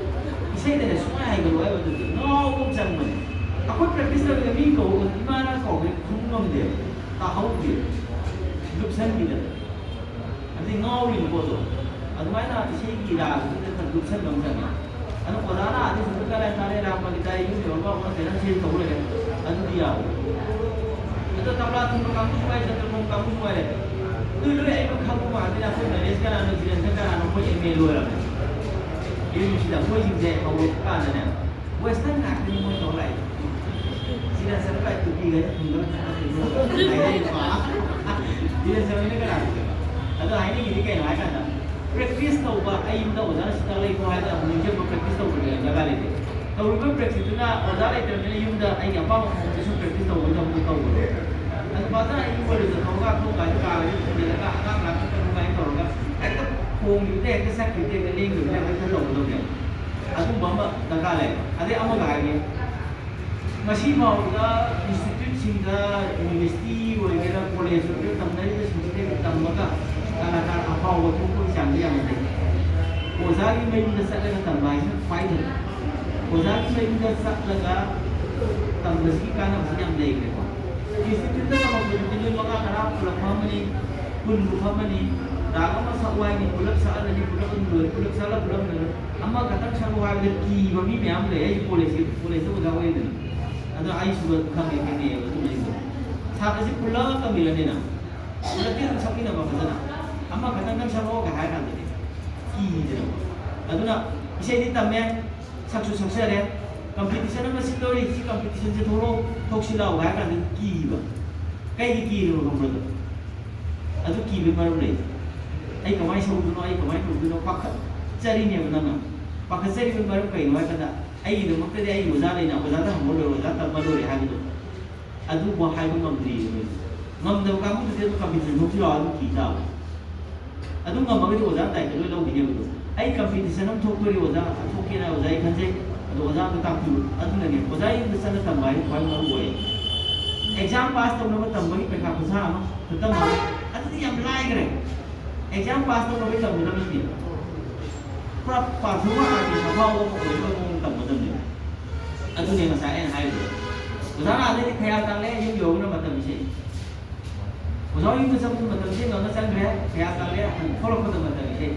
ꯏꯁꯩꯗꯅꯦ ꯁꯨꯡꯍꯥꯏ ꯍꯥꯏꯒꯅꯨ ꯍꯥꯏꯕꯗꯨꯗꯤ ꯉꯥꯎꯕ ꯑꯃ ꯆꯪꯕꯅꯦ꯫ ꯑꯩꯈꯣꯏ ꯄ꯭ꯔꯦꯛꯇꯤꯁ ꯇꯧꯔꯤꯉꯩ ꯃꯤ ꯀꯧꯕ ꯏꯃꯥꯅ ꯀꯧꯕꯁꯦ ꯈꯨꯝ ꯉꯝꯗꯦ, ꯇꯥꯍꯧꯗꯦ, ꯂꯨꯞꯁꯟꯈꯤꯗꯅ꯫ ꯑꯗꯨꯗꯤ ꯉꯥꯎꯔꯤꯕ ꯄꯣꯠꯇꯣ꯫ ꯑꯗꯨꯃꯥꯏꯅ ꯏꯁꯩꯒꯤ ꯔꯥꯒꯗꯨꯗ ꯈꯔ ꯂꯨꯞꯁꯟꯕ ꯑꯃ ꯆꯪꯉꯦ꯫ ꯑꯗꯣ ꯑꯣꯖꯥꯅ ꯑꯥꯗꯩ ꯁꯨꯝ ꯀꯗꯥꯏ ꯇꯥꯔꯦ, ꯔꯥꯝ ꯄꯟꯗꯤꯇ ꯌꯨꯝ ꯌꯧꯔꯒ ꯑꯃ ꯀꯩꯅꯣꯝ ꯁꯤꯟ ꯇꯧ ꯂꯩꯔꯦ꯫ ꯑꯗꯨꯗꯤ ꯌꯥꯔꯣꯏ꯫ ꯑꯗꯣ ꯇꯕ꯭ꯂꯥ ꯊꯤꯟꯕ ꯀꯥꯡꯕꯨꯁꯨ ꯋꯥꯏ, ꯆꯟꯗ꯭ꯔ ꯈꯣꯡꯕ ꯀꯥꯡꯕꯨꯁꯨ ꯋꯥꯏꯔꯦ꯫ ꯑꯗꯨ ꯂꯣꯏ ꯑꯩ ꯂꯣꯏ ꯈꯪꯕ ꯉꯥꯛꯇꯅꯤ꯫ ꯑꯩꯈꯣꯏ ꯅꯔꯦꯁ ꯀꯅꯥꯅꯣ, ꯖꯤꯔꯦꯟꯗ꯭ꯔ ꯀꯅꯥꯅꯣ, ꯃꯣꯏ ꯑꯦꯝ ꯑꯦ ꯂꯣꯏꯔꯕꯅꯦ꯫ ꯑꯦꯝ ꯌꯨ ꯁꯤꯗ ꯃꯣꯏꯁꯤꯡꯁꯦ ꯍꯧꯔꯛꯄ ꯀꯥꯟꯗꯅꯦ, ꯋꯦꯁꯇꯔꯟ ꯉꯥꯛꯇꯅꯤ ꯃꯣꯏ ꯇꯧ ꯂꯥꯛꯏꯗꯣ꯫ ꯁꯤꯗ ꯆꯠꯂꯒ ꯇꯨꯄꯤꯒ ꯈꯨꯝꯗꯅ ꯆꯠꯂꯒ ꯍꯥꯏꯅꯩꯀꯣ꯫ ꯁꯤꯗ ꯆꯠꯂꯒ ꯀꯅꯥ ꯆꯠꯇꯣꯏꯕ? ꯑꯗꯣ ꯍꯥꯏꯅꯤꯡꯉꯤꯗꯤ ꯀꯩꯅꯣ ꯍꯥꯏ ꯀꯥꯟꯗ, ꯄ꯭ꯔꯦꯛꯇꯤꯁ ꯇꯧꯕ, ꯑꯩ ꯌꯨꯝꯗ ꯑꯣꯖꯥꯅ ꯁꯤꯗ ꯂꯩꯀꯣ ꯍꯥꯏꯗꯅ ꯑꯃꯨꯛ ꯅꯤꯡꯁꯤꯡꯕ ꯄ꯭ꯔꯦꯛꯇꯤꯁ ꯇꯧꯕꯗ ꯗꯔꯀꯥꯔ ꯂꯩꯇꯦ꯫ ꯇꯧꯔꯤꯕ ꯄ꯭ꯔꯦꯛꯇꯤꯁꯇꯨꯅ ꯑꯣꯖꯥ ꯂꯩꯇ꯭ꯔꯕꯅꯤꯅ ꯌꯨꯝꯗ ꯑꯩꯒꯤ ꯑꯄꯥꯝꯕ ꯃꯑꯣꯡꯗ ꯁꯨꯝ ꯄ꯭ꯔꯦꯛꯇꯤꯁ ꯇꯧꯕꯒꯤꯗꯃꯛꯇ ꯇꯧꯕꯅꯦ꯫ ꯑꯗꯨ ꯐꯖꯅ ꯑꯩ ꯌꯨꯝ ꯑꯣꯏꯔꯁꯨ ꯊꯣꯛꯑꯒ ꯑꯩꯈꯣꯏ ꯒꯥꯔꯤ ꯀꯥꯔꯒ ꯄꯨꯁꯤꯜꯂꯒ ꯑꯉꯥꯡ ꯂꯥꯛꯄ ꯑꯗꯨꯃꯥꯏꯅ ꯇꯧꯔꯒ ꯍꯦꯛꯇ ꯈꯣꯡꯈꯤꯕꯗ ꯍꯦꯛꯇ ꯆꯠꯈꯤꯕꯗ ꯍꯦꯛꯇ ꯂꯦꯡꯗꯕꯤꯗ ꯍꯦꯛꯇ ꯇꯧꯒꯗꯕꯅꯦꯕ꯫ ꯑꯗꯨꯝꯕ ꯑꯃ ꯗꯔꯀꯥꯔ ꯂꯩ꯫ ꯑꯗꯩ ꯑꯃꯒ ꯍꯥꯏꯒꯦ, ꯉꯁꯤ ꯐꯥꯎꯕꯗ ꯏꯟꯁꯇꯤꯇ꯭ꯌꯨꯠꯁꯤ ꯁꯤꯗ ꯌꯨꯅꯤꯚꯔꯁꯤꯇꯤ ꯑꯣꯏꯒꯦꯔꯥ, ꯀꯣꯂꯦꯖ ꯑꯣꯏꯒꯦꯔꯥ, ꯇꯝꯅꯔꯤꯕꯁꯤꯡꯁꯤꯗꯒꯤ ꯇꯝꯃꯒ ꯀꯂꯥꯀꯥꯔ ꯑꯐꯥꯎꯕ ꯊꯣꯛꯄꯒꯤ ꯆꯥꯡꯁꯦ ꯌꯥꯝꯅ ꯂꯩ꯫ ꯑꯣꯖꯥꯒꯤ ꯃꯌꯨꯝꯗ ꯆꯠꯂꯒ ꯇꯝꯕ ꯍꯥꯏꯁꯤꯅ ꯈ꯭ꯋꯥꯏ ꯐꯩ꯫ ꯑꯣꯖꯥꯒꯤ ꯃꯌꯨꯝꯗ ꯆꯠꯂꯒ ꯇꯝꯕꯁꯤꯒꯤ ꯀꯥꯟꯅꯕꯁꯤ ꯌꯥꯝ ꯂꯩꯈ꯭ꯔꯦꯀꯣ꯫ ꯏꯟꯁꯇꯤꯇ꯭ꯌꯨꯠꯇ ꯇꯝꯃꯛꯄꯗꯨꯗꯤ ꯅꯣꯏ ꯃꯉꯥ ꯇꯔꯥ ꯄꯨꯂꯞ ꯐꯝꯃꯅꯤ, ꯀꯨꯟꯕꯨ ꯐꯝꯃꯅꯤ, ꯔꯥꯒ ꯑꯃ ꯁꯛꯎ ꯍꯥꯏꯅꯤ, ꯄꯨꯂꯞ ꯁꯛꯍꯜꯂꯅꯤ, ꯄꯨꯂꯞ ꯑꯗꯨꯝ ꯂꯣꯏꯔꯦ, ꯄꯨꯂꯞ ꯁꯛꯍꯜꯂ ꯄꯨꯂꯞ ꯂꯣꯏꯔꯦ꯫ ꯑꯃꯈꯛꯇꯪ ꯁꯛꯎ ꯍꯥꯏꯕꯗ ꯀꯤꯕ ꯃꯤ ꯃꯌꯥꯝ ꯂꯩ꯫ ꯑꯩꯁꯨ ꯀꯣꯂꯦꯖꯀꯤ, ꯀꯣꯂꯦꯖꯇ ꯑꯣꯖꯥ ꯑꯣꯏꯗꯅ, ꯑꯗꯣ ꯑꯩꯁꯨ ꯈꯪꯉꯦ, ꯈꯪꯉꯦ ꯑꯗꯨ ꯃꯌꯥꯝꯗꯣ꯫ ꯁꯥꯇ꯭ꯔꯁꯤ ꯄꯨꯂꯞ ꯇꯝꯕꯤꯔꯅꯤꯅ, ꯄꯨꯂꯞꯇꯤ ꯑꯗꯨꯝ ꯁꯛꯃꯤꯟꯅꯕ ꯐꯖꯅ, ꯑꯃꯈꯛꯇꯪ ꯅꯪ ꯁꯛꯂꯛꯑꯣꯒ ꯍꯥꯏꯔ ꯀꯥꯟꯗꯗꯤ ꯀꯤꯗꯅ꯫ ꯑꯗꯨꯅ ꯏꯁꯩꯗꯤ ꯇꯝꯃꯦ, ꯁꯛꯁꯨ ꯁꯛꯆꯔꯦ, ꯀꯝꯄꯤꯇꯤꯁꯟ ꯑꯃ ꯁꯤꯟꯗꯧꯔꯤ, ꯁꯤ ꯀꯝꯄꯤꯇꯤꯁꯟꯁꯦ ꯊꯣꯛꯂꯛꯑꯣ, ꯊꯣꯛꯁꯤ ꯂꯥꯛꯑꯣ ꯍꯥꯏꯔ ꯀꯥꯟꯗ ꯀꯤꯕ꯫ ꯀꯩꯒꯤ ꯀꯤꯔꯤꯅꯣ ꯈꯪꯕ꯭ꯔꯣ? ꯑꯗꯨ ꯀꯤꯕꯒꯤ ꯃꯔꯝ ꯂꯩ꯫ ꯑꯩ ꯀꯃꯥꯏꯅ ꯁꯧꯗꯣꯏꯅꯣ, ꯑꯩ ꯀꯃꯥꯏꯅ ꯇꯧꯗꯣꯏꯅꯣ ꯄꯥꯈꯠꯆꯔꯤꯅꯦꯕ ꯅꯪꯅ꯫ ꯄꯥꯈꯠꯆꯔꯤꯕꯒꯤ ꯃꯔꯝ ꯀꯩꯅꯣ ꯍꯥꯏ ꯀꯥꯟꯗ, ꯑꯩꯒꯤꯗꯃꯛꯇꯗꯤ ꯑꯩꯒꯤ ꯑꯣꯖꯥ ꯂꯩꯅ, ꯑꯣꯖꯥꯗ ꯍꯪꯕ ꯂꯣꯏꯔꯦ, ꯑꯣꯖꯥ ꯇꯝꯕ ꯂꯣꯏꯔꯦ ꯍꯥꯏꯕꯗꯣ꯫ ꯑꯗꯨꯕꯨ ꯍꯥꯏꯕ ꯉꯝꯗ꯭ꯔꯤꯕ ꯃꯣꯏꯁꯦ꯫ ꯉꯝꯗꯕ ꯀꯥꯡꯕꯨꯗꯨꯗꯤ ꯑꯗꯨꯝ ꯀꯝꯄꯤꯇꯤꯁꯟ ꯊꯣꯛꯁꯤ ꯂꯥꯛꯑꯣ, ꯑꯗꯨꯝ ꯀꯤ ꯇꯥꯕ꯫ ꯑꯗꯨ ꯉꯝꯃꯒꯗꯤ ꯑꯣꯖꯥ ꯗꯥꯏꯇ ꯂꯣꯏ ꯂꯧꯈꯤꯅꯦꯕ ꯑꯗꯨꯝ꯫ ꯑꯩ ꯀꯝꯄꯤꯇꯤꯁꯟ ꯑꯃ ꯊꯣꯛꯇꯣꯔꯤ ꯑꯣꯖꯥ, ꯊꯣꯛꯀꯦꯅ ꯑꯣꯖꯥ ꯑꯩ ꯈꯟꯖꯩ꯫ ꯑꯗꯣ ꯑꯣꯖꯥ ꯑꯝꯇ ꯇꯥꯛꯄꯤꯌꯨ꯫ ꯑꯗꯨꯅꯅꯦ, ꯑꯣꯖꯥ ꯌꯨꯝꯗ ꯆꯠꯂ ꯇꯝꯕ ꯍꯥꯏꯁꯦ ꯈ꯭ꯋꯥꯏ ꯃꯔꯨ ꯑꯣꯏ꯫ ꯑꯦꯛꯖꯥꯝ ꯄꯥꯁ ꯇꯧꯅꯕ ꯇꯝꯕꯒꯤ ꯄꯩꯈꯥ ꯈꯨꯁꯥ ꯑꯃ ꯈꯨꯇꯝ ꯑꯃ, ꯑꯗꯨꯗꯤ ꯌꯥꯝ ꯂꯥꯏꯈ꯭ꯔꯦ꯫ ꯑꯦꯛꯖꯥꯝ ꯄꯥꯁ ꯇꯧꯅꯕꯒꯤ ꯇꯝꯒꯗꯕ ꯅꯠꯇꯦ꯫ ꯄꯨꯔꯥ ꯄꯥꯔꯐꯣꯔꯃꯔ ꯑꯥꯔꯇꯤꯁ ꯑꯐꯥꯎꯕ ꯑꯃ ꯑꯣꯏꯅꯕ ꯃꯑꯣꯡ ꯇꯝꯒꯗꯕꯅꯦ꯫ ꯑꯗꯨꯅꯦ ꯉꯁꯥꯏ ꯑꯩꯅ ꯍꯥꯏꯔꯤꯗꯣ꯫ ꯑꯣꯖꯥꯅ ꯑꯗꯩꯗꯤ ꯈꯌꯥ ꯇꯥꯡꯂꯦ, ꯌꯨꯝ ꯌꯧꯔꯒꯅ ꯃꯇꯝ ꯏꯁꯩ꯫ ꯑꯣꯖꯥ ꯌꯨꯝꯗ ꯆꯠꯄꯗ ꯃꯇꯝꯁꯦ ꯉꯝꯅ ꯆꯪꯈ꯭ꯔꯦ, ꯈꯌꯥ ꯇꯥꯡꯂꯦ, ꯊꯣꯛꯂꯛꯄꯗ ꯃꯇꯝ ꯏꯁꯩ꯫